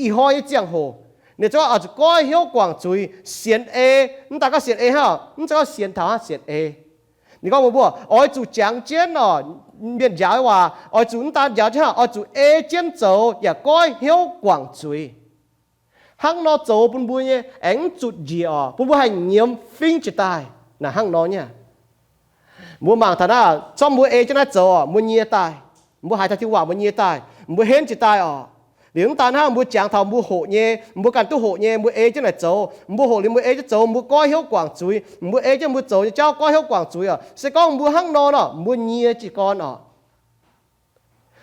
ih hnoi nyei ziangh hoc, ninh zungv oix zuqc goiv hnyouv guangc zuiz, sienx ei. Mv daaih gorngv sienx ei hnangv, mv zeiz gorngv sienx taux hnangv, sienx ei. Ninh gorngv mbuo mbuo oix zuqc jangx jienv oc, mienh njaaux nyei waac oix zuqc mv daan njaaux jienv hnangv, oix zuqc ei jienv zoux yaac goiv hnyouv guangc zuiz. Hnangv nor zoux bun mbuo nyei aengx mv zutc njiec oc, bun mbuo haih nyiemz fingv jiex daaih. Naaic hnangv nor nyei. Mbuo mangc taux naaiv, zorqv mbuo ei jienv naaiv zoux oc, mbuo nyie daaih. Mbuo haiz taux Tin-Hungh waac mbuo nyie daaih, mbuo henv jiex daaih oc. Liuz mv daan hnangv, mbuo jangx taux mbuo hoqc nyei, mbuo ganh duqv hoqc nyei, mbuo ei jienv naaic zoux, mbuo hoqc liuz mbuo ei jienv zoux, mbuo goiv hnyouv guangc zuiz, mbuo ei jienv mbuo zoux nyei jauv goiv hnyouv guangc zuiz oc. Se gorngv mbuo hnangv nor nor, mbuo nyie jiez gorn oc.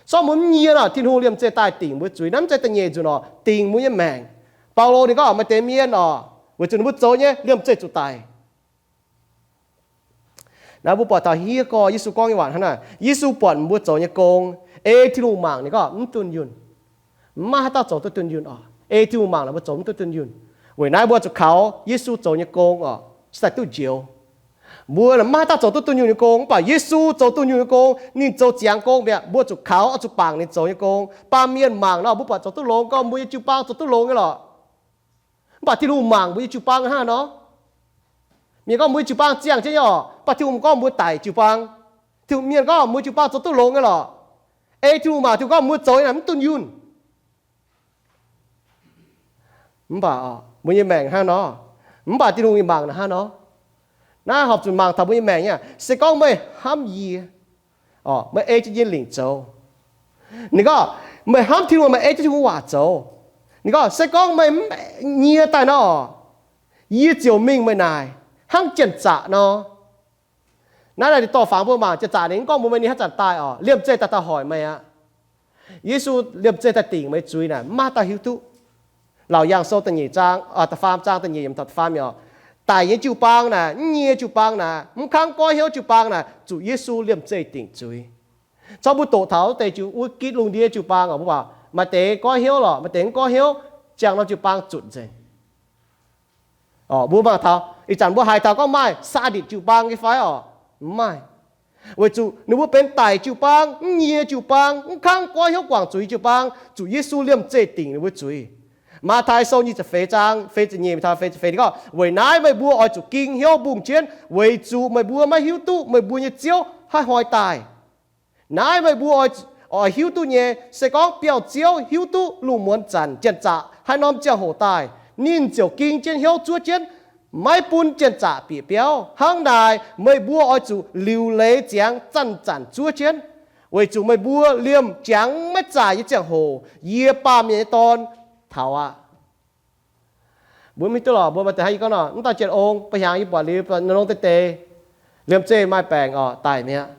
Sortv mbuo mv nyie nor, Tin-Hungh liemh zeih daaih dingc mbuo zuiz. Naaiv mv zeiz da'nyeic nzunc oc, dingc mbuo nyei maengc. Baulo ninh gorngv maaih deix mienh oc, weic zuqc ninh mbuo zoux nyei liemh zeih zuqc daic. Naaiv mbuo buatc taux hniev gorx Yesu gorngv nyei waac hnangv naaic. Yesu buatc mbuo zoux nyei gong, ei Tin-Hungh mangc ninh gorngv mv dunh yunh. Mv maaih haaix dauh zoux duqv dunh yunh oc. Ei Tin-Hungh mangc naaic mbuo zoux mv duqv dunh yunh. Weic naaiv mbuo zuqc kaux Yesu zoux nyei gong oc, se daaih duqv njoux. Mbuo mv maaih haaix dauh zoux duqv dunh yunh nyei gong, mv baac Yesu zoux dunh yunh nyei gong, ninh zoux ziangx gong mi'aqv. Mbuo zuqc kaux, oix zuqc bangc ninh zoux nyei gong. Baamh mienh mangc nor, mbuo buatc zoux duqv longx, gorngv mbuo nyei jiu-baang zoux duqv longx nyei lorqc. Mv baac Tin-Hungh mangc mbuo nyei jiu-baang hnangv nor. Mienh gorngv mbuo nyei jiu-baang ziangh jienv nyei oc, mv baac Tin-Hungh gorngv mbuo daic jiu-baang. Tin-Hungh, mienh gorngv mbuo jiu-baang zoux duqv longx nyei lorqc. Ei Tin-Hungh mangc, Tin-Hungh gorngv mbuo zoux nyei naaic mv dunh yunh. Mv baac mbuo nyei maengc hnangv nor, mv baac Tin-Hungh nyei mangc naaic hnangv nor. Naaiv horpc zuqc mangc taux mbuo nyei maengc nyei. Se gorngv meih hnamv yie, meih ei jienv yie nyei lingc zoux. Ninh gorngv, meih hnamv Tin-Hungh, meih ei jienv Tin-Hungh waac zoux. Ninh gorngv, se gorngv meih mv nyie daaih nor, yie ziouc mingh meih naaic hnangv janx-zaqc nor. Naaiv naaic ninh dorh fangx mbuo mangc janx-zaqc, ninh mv gorngv mbuox meih ninh haaix zanc daaih oc, liemh zeih daaih, daaih hoic meih aqv. Yesu liemh zeih daaih dingc meih zuiz naaic, mv maaih dauh hiuv duqv. Laauc Yaangh Sou da'nyeic zaang, da'faam zaang da'nyeic yiemc taux da'faam yiemc, daic nyei jiu-baang naaic, mv nyie jiu-baang naaic, mv kangv goiv hnyouv jiu-baang naaic, zuqc Yesu liemh zeih dingc zuiz. Corc mbuo doqc taux wuov deix jiu, wuov gitv lungh ndiev jiu-baang oc, mbuo baac maaih deix goiv hnyouv lorqc, maaih deix mv goiv hnyouv, ziangh norm jiu-baang zutc nzengc. Mbuo mangc taux ih zanc mbuo haiz taux gorngv maaih Saaditc jiu-baang nyei fai oc? Mv maaih. Weic zuqc ninh mbuo benx daic jiu-baang, mv nyie jiu-baang, mv kangv goiv hnyouv guangc zuiz jiu-baang, zuqc Yesu liemh zeih dingc ninh mbuo zuiz. Matv^taai Sou nyic ziepc feix zaang feix ziepc nyeic taux feix ziepc feix ninh gorngv, weic naaiv meih mbuo oix zuqc ging hnyouv mbungh jienv, weic zuqc meih mbuo maiv hiuv duqv meih mbuo nyei Ziouv haaix hnoi daaih. Naaiv meih mbuo oix hiuv duqv nyei, se gorngv biauv-ziouv hiuv duqv lungh muonz zanc janx-zaqc haaix norm ziangh hoc daaih, ninh ziouc ging jienv hnyouv zuov jienv, maiv bun janx-zaqc bieqc biauv. Hnangv naaic meih mbuo oix zuqc liuc leiz ziangx zanc-zanc zuov jienv, weic zuqc meih mbuo liemh jangx maiv zaaic nyei ziangh hoc yie, Baamh Mienh nyei Dorn, taux aqv. Mbuo mv hiuv duqv lorqc, mbuo maaih deix hnangv yie gorngv nor, mv dauh Janx-Ong, ba'hnyangx yie buatc liuz nongx deix deix, liemh zeih maaih baengc oc, daic mi'aqv.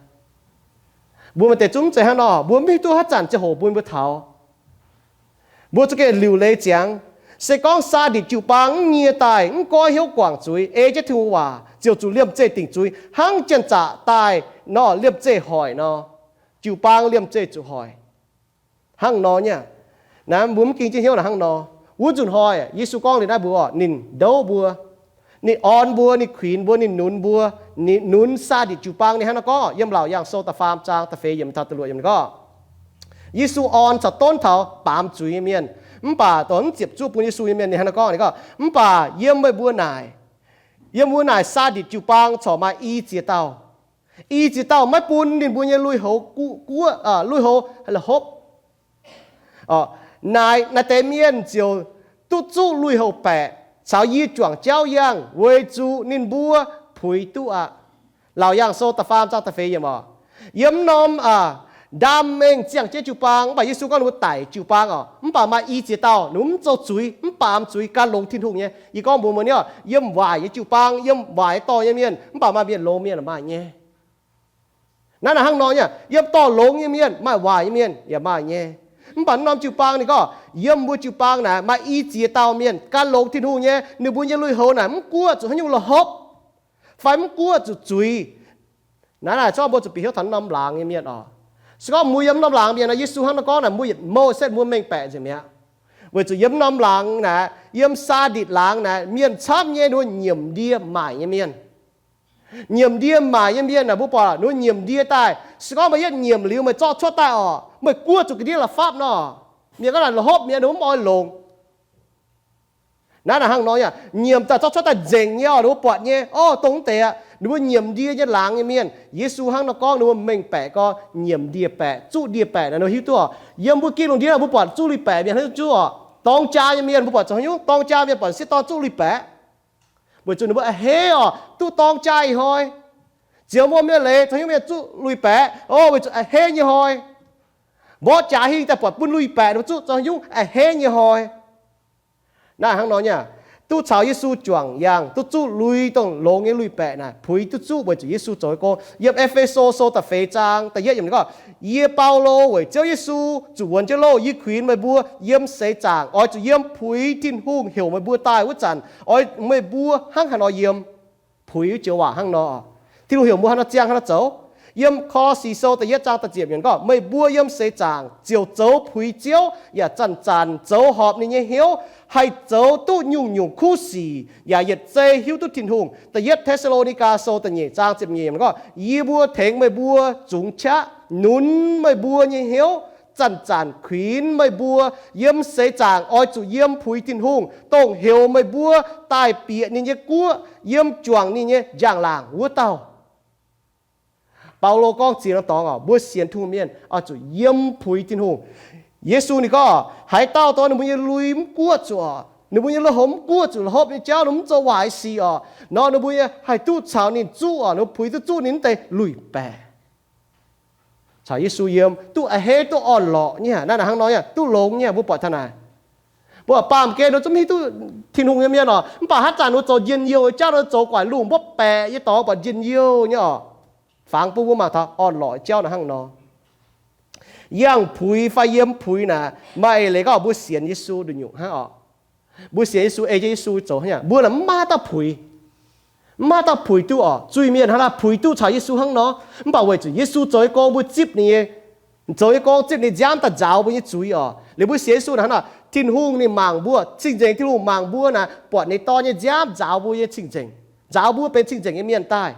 Mbuo maaih deix zungv mv zeiz hnangv nor, mbuo mv hiuv duqv haaix zanc ziangh hoc bun mbuo taux. Mbuo za'gengh liuc leiz ziangx, se gorngv Saaditc jiu-baang mv nyie daaih, mv goiv hnyouv guangc zuiz, ei jienv Tin-Hungh waac, ziouc zuqc liemh zeih dingc zuiz hnangv janx-zaqc daaih nor, liemh zeih hoic nor, jiu-baang liemh zeih zuqc hoic. Hnangv nor nyei. Naaiv mbuo mv ging jienv hnyouv naaic hnangv nor. Wuov nzunc hnoi Yesu gorngv liuz naaiv mbuox ninh ndouv mbuo, ninh orn mbuo, ninh kuinx mbuo, ninh nunz mbuo, ninh nunz Saaditc jiu-baang. Ninh hnangv nor gorngv yiem Laauc Yaangh Sou da'faam zaang da'feix yiemc taux da'luoqc yiemc gorngv, Yesu orn caux donv taux baamz zuiz nyei mienh, mv baac dorh mv ziepc zuoqv bun Yesu nyei mienh. Ninh hnangv nor gorngv, ninh gorngv, mv baac yiem meih mbuo naaic, yiem mbuo naaic Saaditc jiu-baang corc maaih i ziex dauh. I ziex dauh maiv bun ninh mbuo nyei lui-houx guoqv, lui-houx la'hopv. Naaic, naaiv deix mienh ziouc duqv zuqv lui-houx baeqc caux yie juangc jauv yangh, weic zuqc ninh mbuo puix duqv aqv. Laauc Yaangh Sou da'faam zaang da'feix yiemc oc. Yiem norm ndaam mengh ziangh jienv jiu-baang, mv baac Yesu gorngv ninh mbuo daic jiu-baang oc. Mv baac maaih i ziex dauh ninh mbuo mv zoux zuiz, mv baamz zuiz, gan longx Tin-Hungh nyei. Yie gorngv mbuox meih nyei, yiem waaic nyei jiu-baang, yiem waaic nyei dorh nyei mienh, mv baac maaih mienh longx mienh maaih nyei. Naaiv naaic hnangv nor nyei, yiem dorh longx nyei mienh maaih, waaic nyei mienh yaac maaih nyei. Mv baac norm jiu-baang ninh gorngv, yiem mbuo jiu-baang naaic maaih i ziex dauh mienh gan longx Tin-Hungh nyei, ninh mbuo nyei lui-houx naaic mv guoqv zuqc haaix nyungc la'hopv, fai mv guoqv zuqc zuiz. Naaiv naaic zorqv mbuo zuqc bieqc hnyouv taux norm laangz nyei mienh oc. Se gorngv mbuo yiem norm laangz mienh nor, Yesu hnangv nor gorngv naaic, mbuo yietc mouh setv mbuo mengh baeqc nzengc mi'aqv. Weic zuqc yiem norm laangz naaic, yiem Saaditc laangz naaic, mienh camv nyei ninh mbuo nyiemc ndie maaic nyei mienh. Nyiemc ndie maaic nyei mienh naaic, mbuo buatc ninh mbuo nyiemc ndie daaih, se gorngv meih yietv nyiemc liuz meih zorqv cuotv daaih oc, meih guoqv zuqc ga'ndiev la'fapv nor, mienh gorngv naaic la'hopv mi'aqv, ninh mbuo mv oix longc. Naaiv naaic hnangv nor nyei, nyiemc daaih zorqv cuotv daaih nzengc nyei oc, ninh mbuo buatc nyei, o, dongh mv deix aqv. Ninh mbuo nyiemc ndie nyei laangz nyei mienh, Yesu hnangv nor gorngv ninh mbuo mengh baeqc gorx, nyiemc ndie-baeqc, zuqv ndie-baeqc naaic, ninh mbuo hiuv duqv oc. Yiem mbuo Ging-Lungh ndiev naaic mbuo buatc zuqv lui-baeqc mienh hiuv duqv oc. Dorng jaa nyei mienh mbuo buatc zoux haaix nyungc? Dorng jaa mienh buatc sieqv dorn zuqv lui-baeqc, weic zuqc ninh mbuo a'hneiv oc, duqv dorng jaa ih hnoi. Ziouc muonh mienh leiz zoux haaix nyungc mienh zuqv lui-baeqc? O, weic zuqc a'hneiv nyei hnoi. Mborqv jaax hingh daaih buatc bun lui-baeqc, ninh mbuo zuqv zoux haaix nyungc? A'hneiv nyei hnoi. Naaiv hnangv nor nyei, duqv caux Yesu juangc yangh, duqv zuqv lui dongh longx nyei lui-baeqc naaic, puix duqv zuqv weic zuqc Yesu zoux nyei gong. Yiem E^fe^so Sou da'feix zaang da'yietv yiemc gorngv, yie Baulo weic Ziouv Yesu zuqc wuonx jienv loh, yie kuinx meih mbuo yiem seix zaangc oix zuqc yiem puix Tin-Hungh heuc meih mbuo daaih wuov zanc, oix meih mbuo hnangv haaix nor yiem. Puix wuov joux waac hnangv nor, Tin-Hungh heuc mbuo haaix nor ziangh, haaix nor zoux. Yiem Ko^lo^si Sou da'yietv zaang da'ziepc yiemc gorngv, meih mbuo yiem seix zaangc ziouc zoux puix Ziouv, yaac zanc-zanc zoux horpc ninh nyei hnyouv, haih zoux duqv nyungc-nyungc kuv sic, yaac yietc zei hiuv duqv Tin-Hungh. Da'yietv Te^saa^lo^ni^gaa Sou da'nyeic zaang ziepc nyeic yiemc gorngv, yie mbuo tengx meih mbuo zungx qaqv, nunz meih mbuo nyei hnyouv, zanc-zanc kuinx meih mbuo yiem seix zaangc oix zuqc yiem puix Tin-Hungh, dongh heuc meih mbuo daaih bieqc ninh nyei guoqv, yiem juangc ninh nyei njang-laangc wuov dauh. Baulo gorngv ziex norm dorngx oc, mbuo sienx Tin-Hungh mienh oix zuqc yiem puix Tin-Hungh. Yesu ninh gorngv, haaix dauh dorh ninh mbuo nyei lui mv guoqv zuqc oc, Ninh mbuo nyei lui-houx mv guoqv zuqc hopv nyei jauv, ninh mv zoux waaic sic orqc. Nor ninh mbuo nyei haih duqv caux ninh zuqv orqc, ninh mbuo puix duqv zuqv ninh mv deix lui-baeqc caux Yesu yiem, duqv a'hneiv, duqv orn-lorqc nyei. Naaiv hnangv nor nyei, duqv longx nyei. Mbuo buatc taux naaic, mbuo baamh gen ninh zungv hiuv duqv Tin-Hungh nyei mienh orqc, mv baac haaix zanc ninh mbuo zoux njien-youh nyei jauv, ninh mbuo zoux guaaic lungh, mbuo baeqc nyei dorngx buatc njien-youh nyei orqc. Fangx bun mbuo mangc taux orn-lorqc nyei jauv naaiv hnangv nor. Yangh puix fai yiem puix naaic, maaih eix leiz gorngv mbuo sienx Yesu nduqc nyungc hnangv orqc. Mbuo sienx Yesu, ei jienv Yesu zoux hnangv, mbuo naaic mv maaih haaix dauh puix, mv maaih haaix dauh puix duqv orqc. Zuiz-mienh hnangv naaic puix duqv caux Yesu hnangv nor, mv baac weic zuqc Yesu zoux nyei gong mbuo zipv ninh nyei, zoux nyei gong zipv ninh nziaamv daaih nzaaux mbuo nyei zuiz orqc. Liuz mbuo sienx Yesu naaic hnangv naaic, Tin-Hungh ninh mangc mbuo, cing-nzengc Tin-Hungh mangc mbuo naaic, buatc ninh Dorn nyei nziaamv nzaaux mbuo nyei cing-nzengc, nzaaux mbuo benx cing-nzengc nyei mienh daaih.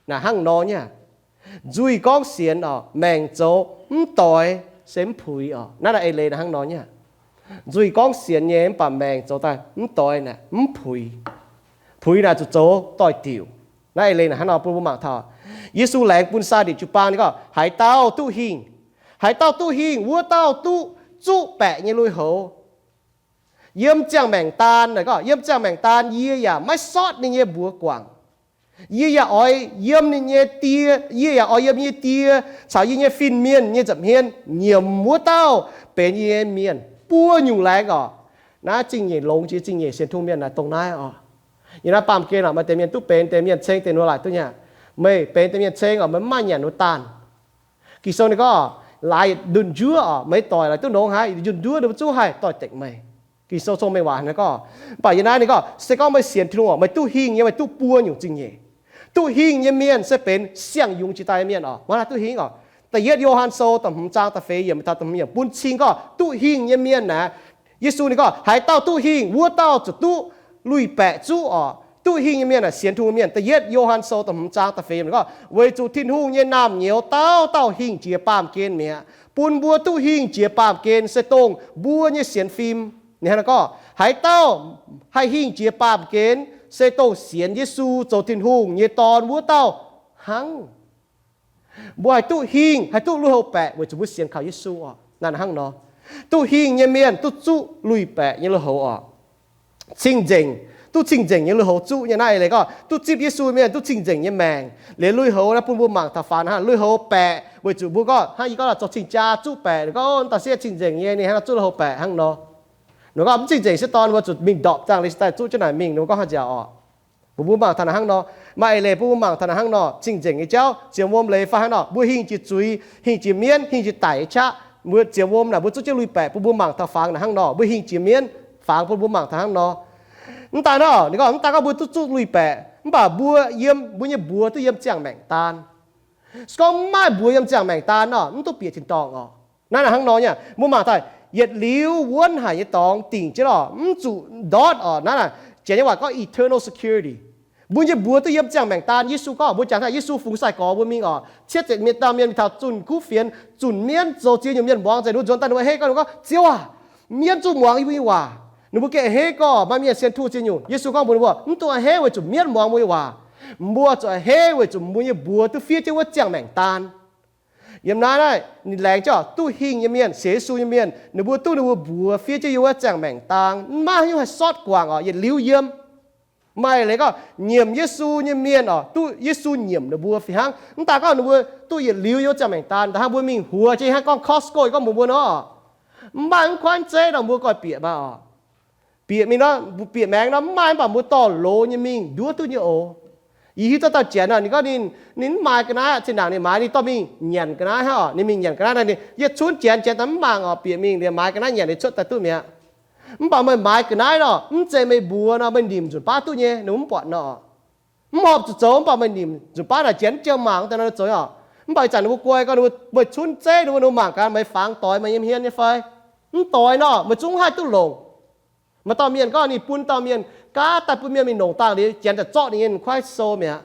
Naaic hnangv nor nyei. Nzuih gorngv sienx orqc, maengc zoux mv doix se mv puix orqc. Naaiv naaic eix leiz naaic hnangv nor nyei. Nzuih gorngv sienx nyei mv baac maengc zoux daaih mv doix naaic mv puix. Puix naaic zuqc zoux doix-diuc. Naaiv eix leiz naaic hnangv nor bun mbuo mangc taux Yesu laengz bun Saaditc jiu-baang ninh gorngv, haaix dauh duqv hingh, haaix dauh duqv hingh, wuov dauh duqv zuqv baeqc nyei lui-houx. Yiem ziangh maengc daan, gorngv yiem ziangh maengc daan yie yaac maiv sortv ninh nyei mbuox guangc. Yie yaac oix yiem ninh nyei Die, yie yaac oix yiem yie nyei Die caux yie nyei fin-mienh nyei nza'hmien nyiemc wuov dauh benx yie nyei mienh. Buo nyungc laengz orqc. Naaiv zingh nyeic longx jiex zingh nyeic sienx Tin-Hungh mienh naaic dongh naaiv orqc. Yiem naaiv baamh gen orqc, maaih deix mienh duqv benx deix mienh ceng deix ninh mbuo laaic duqv nyei. Meih benx deix mienh ceng orqc, meih mv maaih nyanc wuov daanh. Ging-Sou ninh gorngv, laaix ndunh njuov orqc, meih doic laaix duqv nongx haic, ndunh njuov ninh mbuo zungv haih doix-dekc meih. Ging-Sou cong-mengh waac hnangv naaiv gorngv. Mv baac yiem naaiv ninh gorngv se gorngv meih sienx Tin-Hungh orqc, meih duqv hingh nyei, meih duqv buo nyungc zingh nyeic. Duqv hingh nyei mienh se benx siang-yungz jiex daaih nyei mienh orqc. Maiv haih duqv hingh orqc. Da'yietv Yo^han Sou da'hmz zaang da'feix yiemc, da'hmz yiemc bun cing gorngv duqv hingh nyei mienh naaic, Yesu ninh gorngv, haaix dauh duqv hingh, wuov dauh zuqc duqv lui-baeqc zuqv orqc. Duqv hingh nyei mienh naaic sienx Tin-Hungh mienh. Da'yietv Yo^han Sou da'hmz zaang da'feix yiemc ninh gorngv, weic zuqc Tin-Hungh nyei naamh nyouz dauh dauh hingh jiex baamh gen mi'aqv. Bun mbuo duqv hingh jiex baamh gen se dongh mbuo nyei sienx fim. Ninh hnangv naaiv gorngv, haaix dauh haih hingh jiex baamh gen se dongh sienx Yesu zoux Tin-Hungh nyei Dorn wuov dauh hnangv. Mbuo haih duqv hingh, haih duqv lui-houx baeqc weic zuqc mbuo sienx kaux Yesu orqc. Naaiv hnangv nor, duqv hingh nyei mienh duqv zuqv lui-baeqc nyei lui-houx orqc. Cing-nzengc, duqv cing-nzengc nyei lui-houx zuqv nyei. Naaiv eix leiz gorngv duqv zipv Yesu mienh duqv cing-nzengc nyei maengc. Liuz lui-houx naaiv bun mbuo mangc taux faaux hnangv, lui-houx baeqc weic zuqc mbuo gorngv hnangv yie gorngv zoux cing-jaa zuqv baeqc, gorngv da'sieqv cing-nzengc nyei, ninh hnangv nor zuqv lui-houx baeqc hnangv nor. Ninh gorngv mv cing-nzengc se dorn mbuo zuqc mingh ndorpc zaangh liuz daaih zuqv jienv naaic mingh, ninh mbuo gorngv haaix nziaauc orqc. Mbuo mbuo mangc taux naaic hnangv nor, maaih eix leiz bun mbuo mangc taux naaic hnangv nor, cing-nzengc nyei jauv, zienx wuom leiz fai hnangv nor, mbuo hingh jiex zuiz, hingh jiex mienv, hingh jiex daic nyei qaqv, mbuo zienx wuom naaic mbuo zuqv jienv lui-baeqc bun mbuo mangc taux faaux naaic hnangv nor, mbuo hingh jiex mienv, faaux bun mbuo mangc taux hnangv nor. Mv daaih nor, ninh gorngv mv daaih gorngv mbuo duqv zuqv lui-baeqc, mv baac mbuo yiem, mbuo nyei mbuox duqv yiem ziangh maengc daan. Se gorngv mv maaih mbuox yiem ziangh maengc daan nor, mv duqv bieqc tin-dorngh orqc. Naaiv naaic hnangv nor nyei, mbuo mangc daaih yietc liuz wuonv haic nyei dorngx dingc jienv orqc, mv zuqc ndortv orqc. Naaiv naaic Janx nyei waac gorngv eternal security. Mbuo nyei mbuox duqv yiem ziangh maengc daan. Yesu gorngv, mbuo jangx daaih Yesu fungx sai-gorx mbuo mingh orqc, cietv ziepc mienh dauh mienh mingh taux zunh kuv fienx, zunh mienv, zoux ziex nyungc mienh muangx nzengc, ninh mbuo nzuonx daaih ninh mbuo a'hneiv gorngv, ninh mbuo gorngv, Ziouv aac, mienv zungv muangx yie mbuo nyei waac. Ninh mbuo gengh a'hneiv gorngv maaih mienh sienx Tin-Hungh ziex nyungc. Yesu gorngv mbuox ninh mbuo, mv dungx a'hneiv weic zuqc mienv muangx mbuo nyei waac. Mbuo zuqc a'hneiv weic zuqc mbuo nyei mbuox duqv fiev jienv wuov ziangh maengc daan. Yiem naaiv naaiv ninh laengz jienv orqc, duqv hingh nyei mienh, sienx Yesu nyei mienh, ninh mbuo duqv ninh mbuo mbuox fiev jienv yiem wuov ziangh maengc daan, mv maaih haaix nyungc haih sortv guangc orqc, yietc liuz yiem. Maaih eix leiz gorngv nyiemc Yesu nyei mienh orqc, duqv Yesu nyiemc ninh mbuo fih hnangv. Mv daaih gorngv ninh mbuo duqv yietc liuz yiem wuov ziangh maengc daan, da'hnangv mbuo mingh huox jiex hnangv gorngv Costco gorngv mbuox mbuo nor, mv maaih mv kuaaiv zeiv nor mbuo goiv bieqc maah orqc. Bieqc mingh nor, bieqc maengx nor mv maaih, mv baac mbuo dorh loz nyei mingh nduov duqv nyei oc. Yie hiuv duqv dauh Janx nor, ninh gorngv ninh, ninh mv maaiz ga'naaiv, zinh ndaangc ninh maaiz ninh dorh mingh nyanc ga'naaiv hnangv orqc. Ninh mingh nyanc ga'naaiv nor, ninh yietc cunv Janx, Janx daaih mv mangc orqc, bieqc mingh liuz maaiz ga'naaiv nyanc liuz cuotv daaih duqv mi'aqv. Mv baac meih maaiz ga'naaiv nor, mv zeiz meih mbuox nor meih nimc nzunc baav duqv nyei, ninh mbuo mv buatc nor. Mv horpc zuqc zoux mv baac meih nimc nzunc baav naaic Janx mv jiem mangc daaih nor zoux orqc. Mv baac ih zanc ninh mbuo guai gorngv ninh mbuo meih cunv zeiv ninh mbuo, ninh mbuo mangc gaax meih fangx doix meih nyei hmien nyei fai? Mv doix nor, meih zungv mv haih duqv longc. Maaih dauh mienh gorngv ninh bun dauh mienh gaav daaih bun mienh mingh longc dangh liuz, Janx daaih zorqv ninh nyei kuaaiv sou mi'aqv.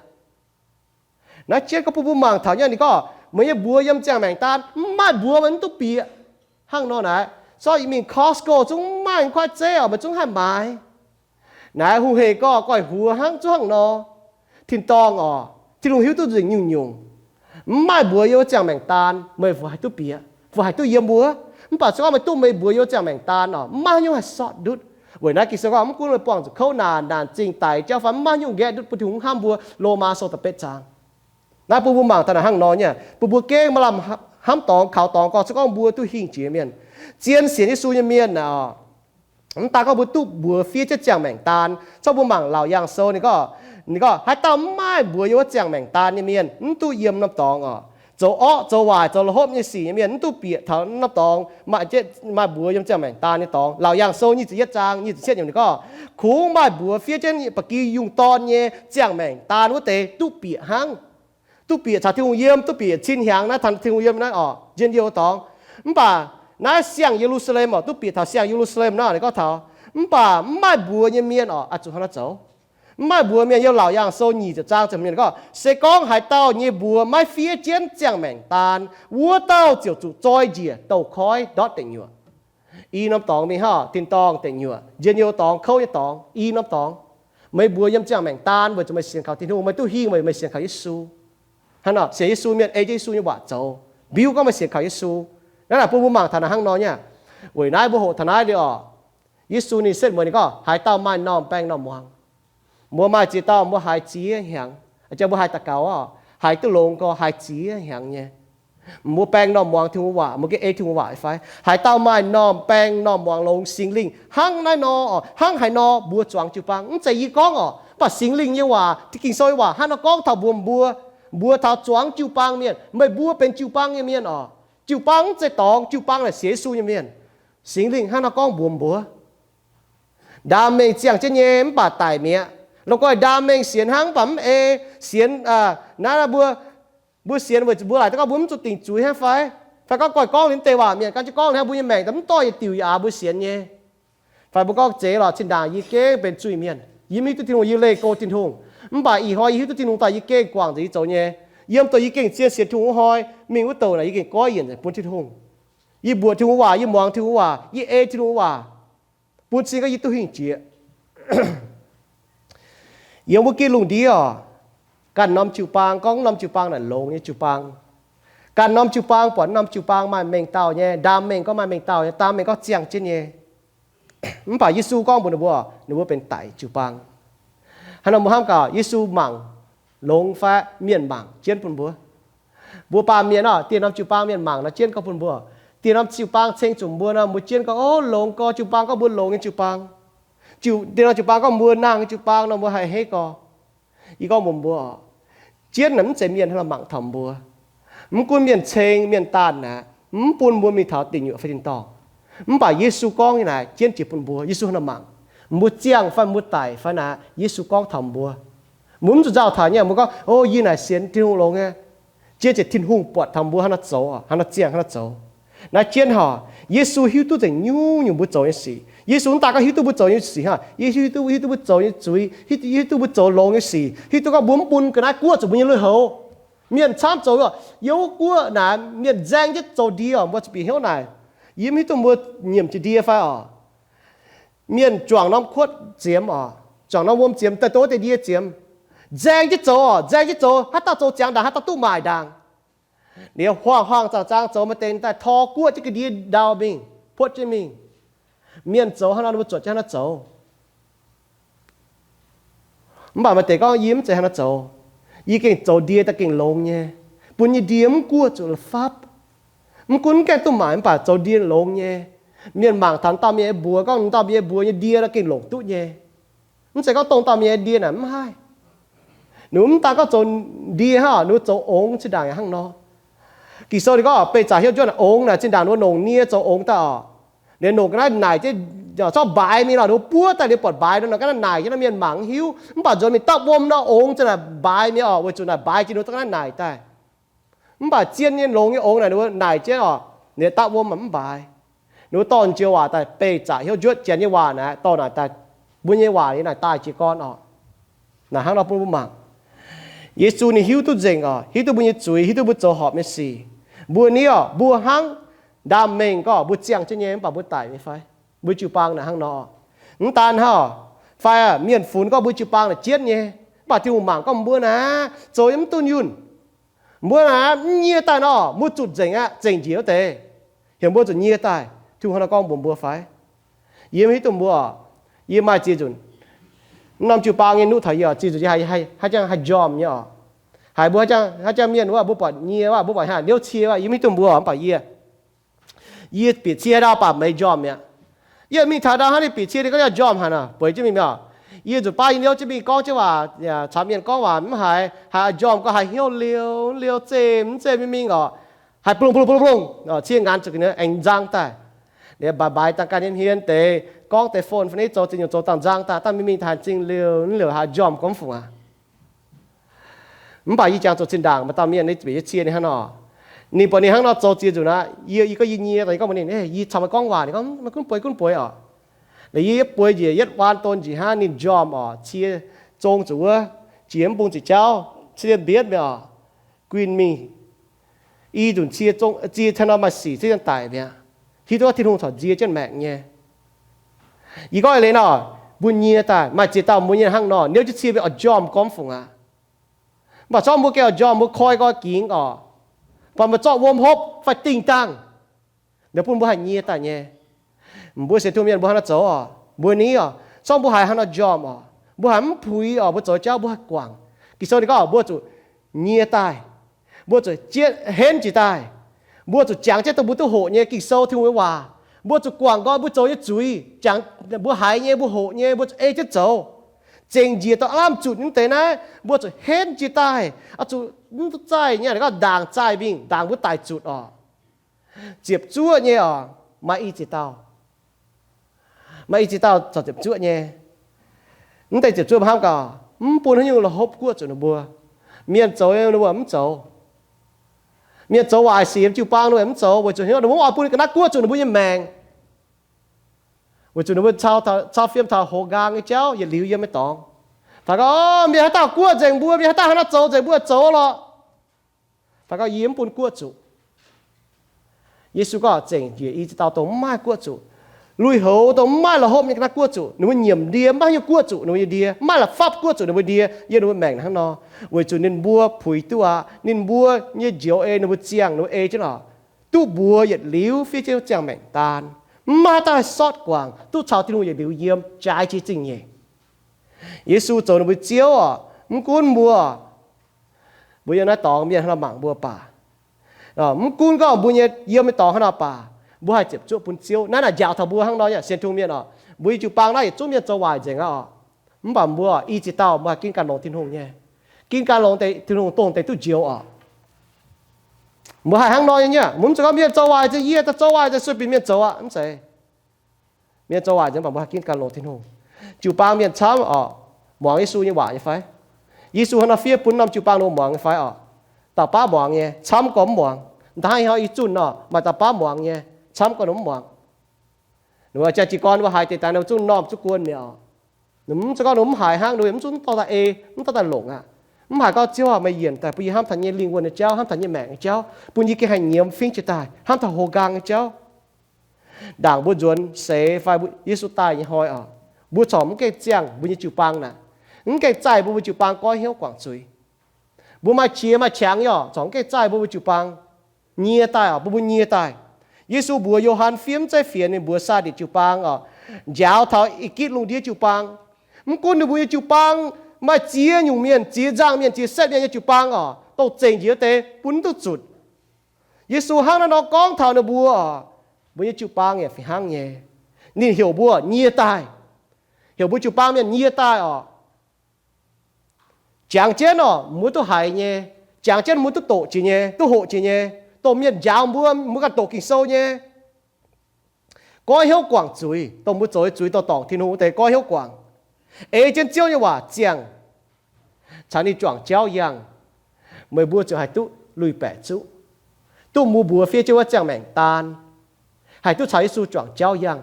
Naaiv jienv gorngv bun mbuo mangc taux nyei, ninh gorngv meih nyei mbuox yiem ziangh maengc daan, mv maaih mbuox meih mv duqv bieqc. Hnangv nor naaic, zorqv yie mingh Costco zungv mv maaih kuaaiv zeiv orqc, meih zungv haih maaiz. Naaiv hungh hec gorngv goiv huox hnangv zungv hnangv nor. Tin-dorngh orqc, Tin-Hungh hiuv duqv nzengc nyungc-nyungc. Mv maaih mbuox yiem wuov ziangh maengc daan meih fu haih duqv bieqc, fu haih duqv yiem wuov. Mv baac se gorngv meih duqv meih mbuox yiem wuov ziangh maengc daan orqc, mv maaih haaix nyungc haih sortv ndutv. Weic naaiv Ging-Sou gorngv mv gunv meih buangh zuqc kouv naanc, naanc zingh, daic, jauv fai mv maaih nyungc nqaeqv ndutv bun Tin-Hungh hnamv mbuo. Lomaa sou da'betv zaang. Naaiv bun mbuo mangc taux naaic hnangv nor nyei, bun mbuo gengh maaih lamh hnamv dorngx kaux dorngx gorngv se gorngv mbuo duqv hingh jiex mienh, zien sienx Yesu nyei mienh naaic oc. Mv daan gorngv mbuo duqv mbuox fiev jienv ziangh maengc daan. Corc mbuo mangc Laauc Yaangh Sou ninh gorngv, ninh gorngv haaix dauh mv maaih mbuox yiem wuov ziangh maengc daan nyei mienh mv duqv yiem norm dorngx oc. Zoux orqv, zoux waaic, zoux la'hopv nyei sic nyei mienh mv duqv bieqc taux norm dorngx maaih mbuox yiem ziangh maengc daan nyei dorngx. Laauc Yaangh Sou nyic ziepc yietv zaang nyic ziepc cietv yiemc ninh gorngv, kungx maaih mbuox fiev jienv ba'gi yungh dorn nyei ziangh maengc daan wuov deix duqv bieqc hnangv. Duqv bieqc caux Tin-Hungh yiem, duqv bieqc cin hnyangx naaiv taux Tin-Hungh yiem naaiv oc, njien-youh dorngx. Mv baac naaiv siang-Ye^lu^saa^lem oc, duqv bieqc taux siang-Ye^lu^saa^lem naaiv ninh gorngv taux, mv baac mv maaih mbuox nyei mienh oc, oix zuqc hnangv naaiv zoux. Mv maaih mbuox mienh, yiem Laauc Yaangh Sou nyic ziepc zaang ziepc hmz ninh gorngv, se gorngv haaix dauh nyei mbuox maiv fiev jienv ziangh maengc daan, wuov dauh ziouc zuqc zoi njiec douz-koiv ndortv deic nyuoqc. I norm dorngx mingh hnangv, tin-dorngh deic nyuoqc, njien-youh dorngx, kouv nyei dorngx, i norm dorngx. Meih mbuox yiem ziangh maengc daan weic zuqc meih sienx kaux Tin-Hungh, meih duqv hingh weic meih sienx kaux Yesu. Hnangv nor sienx Yesu mienh ei jienv Yesu nyei waac zoux, mbiuv gorngv meih sienx kaux Yesu. Naaiv naaic bun mbuo mangc taux naaic hnangv nor nyei. Weic naaiv mbuo hoqc taux naaiv liuz oc, Yesu ninh setv mueiz ninh gorngv, haaix dauh maaih normh baeng normh muangx, mbuo maaih ziex dauh mbuo haiz ziex hnyangx, jang mbuo haiz daux gaux oc, haiz duqv longx gorx haiz ziex hnyangx nyei. Mbuo baeng normh muangx Tin-Hungh waac, mbuo gengh ei Tin-Hungh waac fai? Haaix dauh maaih normh baeng normh muangx longx Singx Lingh hnangv naaiv nor oc, hnangv haaix nor mbuo zuangx jiu-baang. Mv zeiz yie gorngv oc, mv baac Singx Lingh nyei waac, Ging-Sou nyei waac hnangv nor gorngv taux mbuox mbuo, mbuox taux zuangx jiu-baang mienh, meih mbuo benx jiu-baang nyei mienh oc. Jiu-baang mv zeiz dorngx, jiu-baang naaic sienx Yesu nyei mienh. Singx Lingh hnangv nor gorngv mbuox mbuo, ndaamv-mengh ziangh jienv nyei mv baac daic mi'aqv. Lomh nzoih ndaamv-mengh sienx hnangv mv baac mv ei sienx, naaiv mbuo, mbuo sienx weic zuqc mbuo laaic daaih gorngv mbuo mv zuqc dingc zuiz hnangv fai? Fai gorngv goiv gorngv liuz mv deix waac mienh gan jienv gorngv hnangv mbuo nyei maengc daaih mv dorh yietc diuc yaac aax mbuo sienx nyei. Fai mbuo gorngv zeiz lorqc, zinh ndaangc yie gengh benx zuiz-mienh, yie mv hiuv duqv Tin-Hungh, yie leih go Tin-Hungh. Mv baac ih hnoi yie hiuv duqv Tin-Hungh daaih yie gengh guangc nzengc yie zoux nyei. Yiem douh yie gengh zien sienx Tin-Hungh wuov hnoi, mingh wuov douh naaic yie gengh goiv yienc nzengc bun Tin-Hungh. Yie mbuoqc Tin-Hungh waac, yie muangx Tin-Hungh waac, yie ei Tin-Hungh waac, bun cing gorngv yie duqv hingh jiex. Yiem wuov gitv lungh ndiev oc, ganh norm jiu-baang gorngv norm jiu-baang naaic longx nyei jiu-baang. Ganh norm jiu-baang buatc norm jiu-baang maaih mengh dauh nyei, ndaamv-mengh gorngv maaih mengh dauh nyei, ndaamv-mengh gorngv ziangh jienv nyei. Mv baac Yesu gorngv mbuox ninh mbuo, ninh mbuo benx daic jiu-baang. Hnangv nor mbuo hnamv gaax, Yesu mangc longx fai mienh mangc jienv bun mbuo? Mbuo baamh mienh oc, dieh norm jiu-baang mienh mangc nor jienv gorngv bun mbuo. Dieh norm jiu-baang ceng zuqc mbuo nor, mbuo jienv gorngv, o, longx gorx, jiu-baang gorngv mbuo longx nyei jiu-baang. Dieh norm jiu-baang gorngv mbuo nangh nyei jiu-baang nor, mbuo haih hei gorx. Yie gorngv mbuox mbuo, jienv naaic mv zeiz mienh hnangv nor mangc taux mbuo. Mv gunv mienh ceng, mienh daanh aqv, mv bun mbuo mingh taux deic nyuoqc fai tin-dorngh. Mv baac Yesu gorngv nyei naaic jienv jiex bun mbuo. Yesu hnangv nor mangc, mbuo ziangh fai mbuo daic fai naaic, Yesu gorngv taux mbuo. Mbuo mv zuqc nzauh taux nyei, mbuo gorngv, o, yie naaic sienx Tin-Hungh longx nyei. Jienv jiex Tin-Hungh buatc taux mbuo hnangv nor zoux, hnangv nor ziangh, hnangv nor zoux. Naaiv jienv hoc, Yesu hiuv duqv nzengc nyungc-nyungc mbuo zoux nyei sic. Yesu mv daan gorngv hiuv duqv mbuo zoux nyei sic hnangv, Yesu hiuv duqv, hiuv duqv mbuo zoux nyei zuiz, hiuv, hiuv duqv mbuo zoux longx nyei sic, hiuv duqv gorngv mbuo mv bun ga'naaiv guoqv zuqc mbuo nyei lui-houx. Mienh camv zoux, yiem wuov guoqv naaic mienh nzaeng jienv zoux ndie oc, mbuo zuqc bieqc hnyouv naaic. Yie mv hiuv duqv mbuo nyiemc jiex ndie fai oc. Mienh juangc norm kuotv ziemx oc, juangc norm wuom ziemx daaih dongh wuov deix ndie ziemx. Nzaeng jienv zoux oc, nzaeng jienv zoux, haaix dauh zoux ziangx ndaangc, haaix dauh duqv maaic ndaangc. Liuz huaang-huaang zaangh zaang zoux, maaih deix daaih tor guoqv jienv ga'ndiev ndau mingh, puotv jienv mingh. Mienh zoux hnangv nor, ninh mbuo zuotc jienv hnangv nor zoux. Mv baac maaih deix gorngv, yie mv zeiz hnangv nor zoux. Yie gengh zoux ndie daaih gengh longx nyei, bun nyei ndie mv guoqv zuqc la'fapv. Mv gunv mv gaengh duqv maaic mv baac zoux ndie longx nyei. Mienh mangc taux dauh mienh nyei mbuox, gorngv dauh mienh nyei mbuox nyei ndie nor gengh longc duqv nyei. Mv zeiz gorngv dongh dauh mienh nyei ndie naaic mv haih. Ninh mbuo mv daan gorngv zoux ndie hnangv, ninh mbuo zoux ongx zinh ndaangc yaac hnangv nor. Ging-Sou ninh gorngv beih zaqc hnyouv njuotv naaic ongx naaic zinh ndaangc ninh mbuo longc nie zoux ongx daaih oc. Liuz longc ga'naaiv naaic jienv, corc mbaaix mingh lorqc, ninh mbuo buov daaih liuz buatc mbaaix nor, ga'naaiv naaic jienv nor mienh mangc mv hiuv. Mv baac nzuonx mingh dapv wuom nor ongx zinh ndaangc mbaaix mingh oc, weic zuqc naaic mbaaix jiex ninh mbuo ga'naaiv naaic daaih. Mv baac zien nyei longx nyei ongx naaic ninh mbuo naaic jienv oc, ninh dapv wuom mv mbaaix. Ninh mbuo dorh njoux waac daaih beih zaqc hnyouv njuotv janx nyei waac naaic dorh naaic daaih, mbuo nyei waac naaic daaih jiez gorn oc. Naaic hnangv nor bun mbuo mangc, Yesu ninh hiuv duqv nzengc oc, hiuv duqv mbuo nyei zuiz, hiuv duqv mbuo zoux horpc nyei sic. Mbuo ni oc, mbuo hnangv ndaamv-mengh gorngv mbuo ziangh jienv nyei mv baac mbuo daic nyei fai? Mbuo jiu-baang naaic hnangv nor. Mv daan hnangv, fai mienh funx gorngv mbuo jiu-baang naaic jienv nyei, mv baac Tin-Hungh mangc gorngv mbuo naaic zoux yiem mv duqv yunh. Mbuo naaic mv nyie daaih nor, mbuo zuqc nzengc aqv, zengc njiec wuov deix. Heuc mbuo zuqc nyie daaih, Tin-Hungh hnangv nor gorngv mbuox mbuo fai? Yie mv hiuv duqv mbuo oc. Yie maaih ziex nzunc, mv norm jiu-baang nyei nuqv taux yie oc, ziex nzunc yie haiz, haiz jangx haih njormh nyei oc. Haiz mbuo haiz jangx, haiz jangx mienh wuov, mbuo buatc nyie wuov, mbuo buatc haaix niouv cie wuov, yie mv hiuv duqv mbuo oc, mv baac yie, yie bieqc cie haaix ndau baac maiv njormh mi'aqv. Yie mingh taux ndau hnangv ninh bieqc cie, ninh gorngv yaac njormh haic nor, bueix jienv mingh mi'aqv. Yie nzunc baav yie niouv jienv mingh gorngv jienv waac caux mienh gorngv waac mv haiz, haiz njormh gorngv haiz hnyouv liouh liouh, zeiz mv zeiz mingh mingh oc, haiz blungh blungh blungh blungh, cie nqanx zuqc aengx nzang daaih. Liuz mbaaix mbaaix dangh ganh hmien hmien deix gorngv deix phone fai nitv zoux ziex nyungc zoux dangh nzang daaih, dangh mingh mingh haiz zingh liouh liouh haiz njormh gorngv mv fungc aqv. Mv baac yie jangx zoux zinh ndaangc maaih dauh mienh, ninh bieqc yie cie ninh hnangv nor. Ninh buatc ninh hnangv nor zoux ziex nzunc aqv, yie, yie gorngv yie nyie, yie gorngv mbuox ninh, yie caux meih gorngv waac. Ninh gorngv, maiv gunv bueix, gunv bueix oc. Liuz yie yietv bueix njiec yietv waan don njiec hnangv, ninh njormh oc, cie zong zuqc wuov, jiex mv bung ziepc jauv, cie mbietv mi'aqv oc, guinh mingh. I nzunc cie zong, cie taux nor maaih sic ziev jienv daic mi'aqv. Hiuv duqv Tin-Hungh corc nzie jienv maengc nyei. Yie gorngv eix leiz nor, mbuo nyie daaih maaih ziex dauh mbuo nyei hnangv nor, niouv jienv cie mingh oix njormh gorngv fungc aqv. Mv baac zorqv mbuo gengh oix njormh, mbuo koi nqoi gingx oc, baac meih zorqv wuom hopv fai dingh dangh, liuz bun mbuo haih nyie daaih nyei. Mbuo sienx Tin-Hungh mienh mbuo hnangv nor zoux oc, mbuo ni oc, zorqv mbuo haiz hnangv nor njormh oc, mbuo haiz mv puix oc, mbuo zoux jauv mbuo haih guangc. Ging-Sou ninh gorngv mbuo zuqc nyie daaih, mbuo zuqc jienv henv jiex daaih, mbuo zuqc jangx jienv dongh mbuo duqv hoqc nyei Ging-Sou, Tin-Hungh nyei waac. Mbuo zuqc guangc nqoi mbuo zoux nyei zuiz, jangx mbuo haiz nyei, mbuo hoqc nyei, mbuo zuqc ei jienv zoux. Zengc njiec dongh aav lamh zutc nyei deix naaiv, mbuo zuqc henv jiex daaih, oix zuqc mv duqv zaih nyei, gorngv ndaangc zaih mingh, ndaangc mbuo daic zuqc oc. Ziepc zuoqv nyei oc, maaih i ziex dauh, maaih i ziex dauh corc ziepc zuoqv nyei. Mv deix ziepc zuoqv mbuo hnamv gaax, mv bun haaix nyungc la'hopv guoqv zuqc ninh mbuo. Mienh zoux ninh mbuo mv zoux. Mienh zoux waaic sic yiem jiu-baang ninh mbuo mv zoux, weic zuqc ninh mbuo mv oix bun ga'naaiv guoqv zuqc ninh mbuo nyei maengc. Weic zuqc ninh mbuo cau fiem taux hoz nqaang nyei jauv yietc liuz yiem nyei dorngx. Taux gau, mienh haaix dauh guoqv nzengc mbuo, mienh haaix dauh hnangv nor zoux nzengc mbuo zoux lorqc. Taux gau, yie mv bun guoqv zuqc. Yesu gorngv zengc njiec i ziex dauh dongh mv maaih guoqv zuqc. Lui-houx dongh mv maaih la'hopv nyei ga'naaiv guoqv zuqc, ninh mbuo nyiemc ndie mv maaih haaix nyungc guoqv zuqc ninh mbuo nyei ndie, mv maaih la'fapv guoqv zuqc ninh mbuo ndie yiem ninh mbuo maengc hnangv nor. Weic zuqc ninh mbuo puix duqv aqv. Ninh mbuo nyei njoux ei, ninh mbuo ziangh, ninh mbuo ei jienv oc, duqv mbuox yietc liuz fiev jienv ziangh maengc daan. Mv maaih haaix dauh haih sortv guangc, duqv caux Tin-Hungh yietc liuz yiem, jaaix jiex zingh nyeic. Yesu zoux ninh mbuo Ziouv oc, mv gunv mbuo, mbuo yiem naaiv dorngx mienh hnangv nor mangc mbuo baac, mv gunv gorngv mbuo nyei yiem nyei dorngx hnangv nor baac, mbuo haih ziepc zuoqv bun Ziouv. Naaiv naaic njaaux taux mbuo hnangv nor nyei sienx Tin-Hungh mienh oc. Mbuo nyei jiu-baang naaiv yietc zungv mienh zoux waaic nzengc aqv oc. Mv baac mbuo i ziex dauh mbuo haih ginv ganh longx Tin-Hungh nyei, ginv ganh longx deix Tin-Hungh dongh deix duqv njoux oc. Mbuo haih hnangv nor nyei, mbuo mv zeiz gorngv mienh zoux waaic nzengc, yie daaih zoux waaic nzengc, sueih binc mienh zoux aqv, mv zeiz. Mienh zoux waaic nzengc, mv baac mbuo haih ginv ganh longx Tin-Hungh. Jiu-baang mienh camv oc, muangx Yesu nyei waac nyei fai? Yesu hnangv nor fiev bun norm jiu-baang ninh mbuo muangx nyei fai oc? Dauh baav muangx nyei, camv gorngv mv muangx. Da'hnangv ih hnoi i zunh nor, maaih dauh baav muangx nyei, camv gorngv ninh mv muangx. Ninh mbuo jaa jiez gorn ninh mbuo haiz deix dangx ninh mbuo zungv m'normh zuqv guon mi'aqv oc. Ninh mv zeiz gorngv ninh mv haiz hnangv, ninh mbuo mv zungv dorh daaih ei, mv dorh daaih longc aqv. Mv haiz gorngv, Ziouv aac, meih yienc daaih bun yie hnamv taux nyei lingh wuonh nyei jauv, hnamv taux nyei maengc nyei jauv, bun yie gengh haih nyiemz fingx jiex daaih hnamv taux hoz nqaang nyei jauv. Ndaangc mbuo nzuonx seix fai Yesu daaih nyei hnoi oc, mbuo corc mv gaengh ziangh mbuo nyei jiu-baang naaic, mv gaengh zaih mbuo mbuo jiu-baang goiv hnyouv guangc zuiz. Mbuo maaih qiex maaih qangx nyei oc, corc mv gaengh zaih mbuo mbuo jiu-baang nyie daaih oc, bun mbuo nyie daaih. Yesu mbuox Yo^han fiev mv zeiz fienx, ninh mbuox Saa^nditc jiu-baang oc, njaaux taux Ai^gipv lungh ndiev jiu-baang. Mv gunv ninh mbuo nyei jiu-baang maaih ziex nyungc mienh, ziex nzangh mienh, ziex setv mienh nyei jiu-baang oc, dongh zengc njiec wuov deix bun mv duqv zutc. Yesu hnangv naaiv nor gorngv taux ninh mbuo oc, mbuo nyei jiu-baang yaac fih hnangv nyei. Ninh heuc mbuo nyie daaih, heuc mbuo jiu-baang mienh nyie daaih oc. Jangx jienv oc, mbuo duqv haiz nyei. Jangx jienv mbuo duqv doqc jiex nyei, duqv hoqc jiex nyei. Dongh mienh njaaux mbuo, mbuo ganh doqc Ging-Sou nyei. Goiv hnyouv guangc zuiz, dongh mbuo zoux nyei zuiz dorh dorngc Tin-Hungh wuov deix goiv hnyouv guangc. Ei jienv Ziouv nyei waac ziangh, caux ninh juangc jauv yangh, meih mbuo ziouc haih duqv lui-baeqc zuqv, duqv mbuo mbuox fiev jienv wuov ziangh maengc daan, haih duqv caux Yesu juangc jauv yangh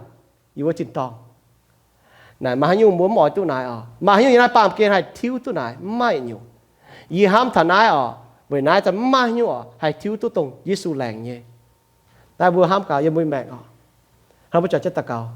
yiem wuov tin-dorngh. Naaic maaih haaix nyungc mbuo mv oix duqv naaic oc? Maaih haaix nyungc yiem naaiv baamh gen haih tiuv duqv naaic? Mv maaih nyungc. Yie hnamv taux naaiv oc, weic naaiv za'gengh mv maaih haaix nyungc oc haih tiuv duqv dongh Yesu laengz nyei. Naaiv mbuo hnamv gaax yiem mbuo maengc oc. Hnamv mbuo juangc jienv daux gaux.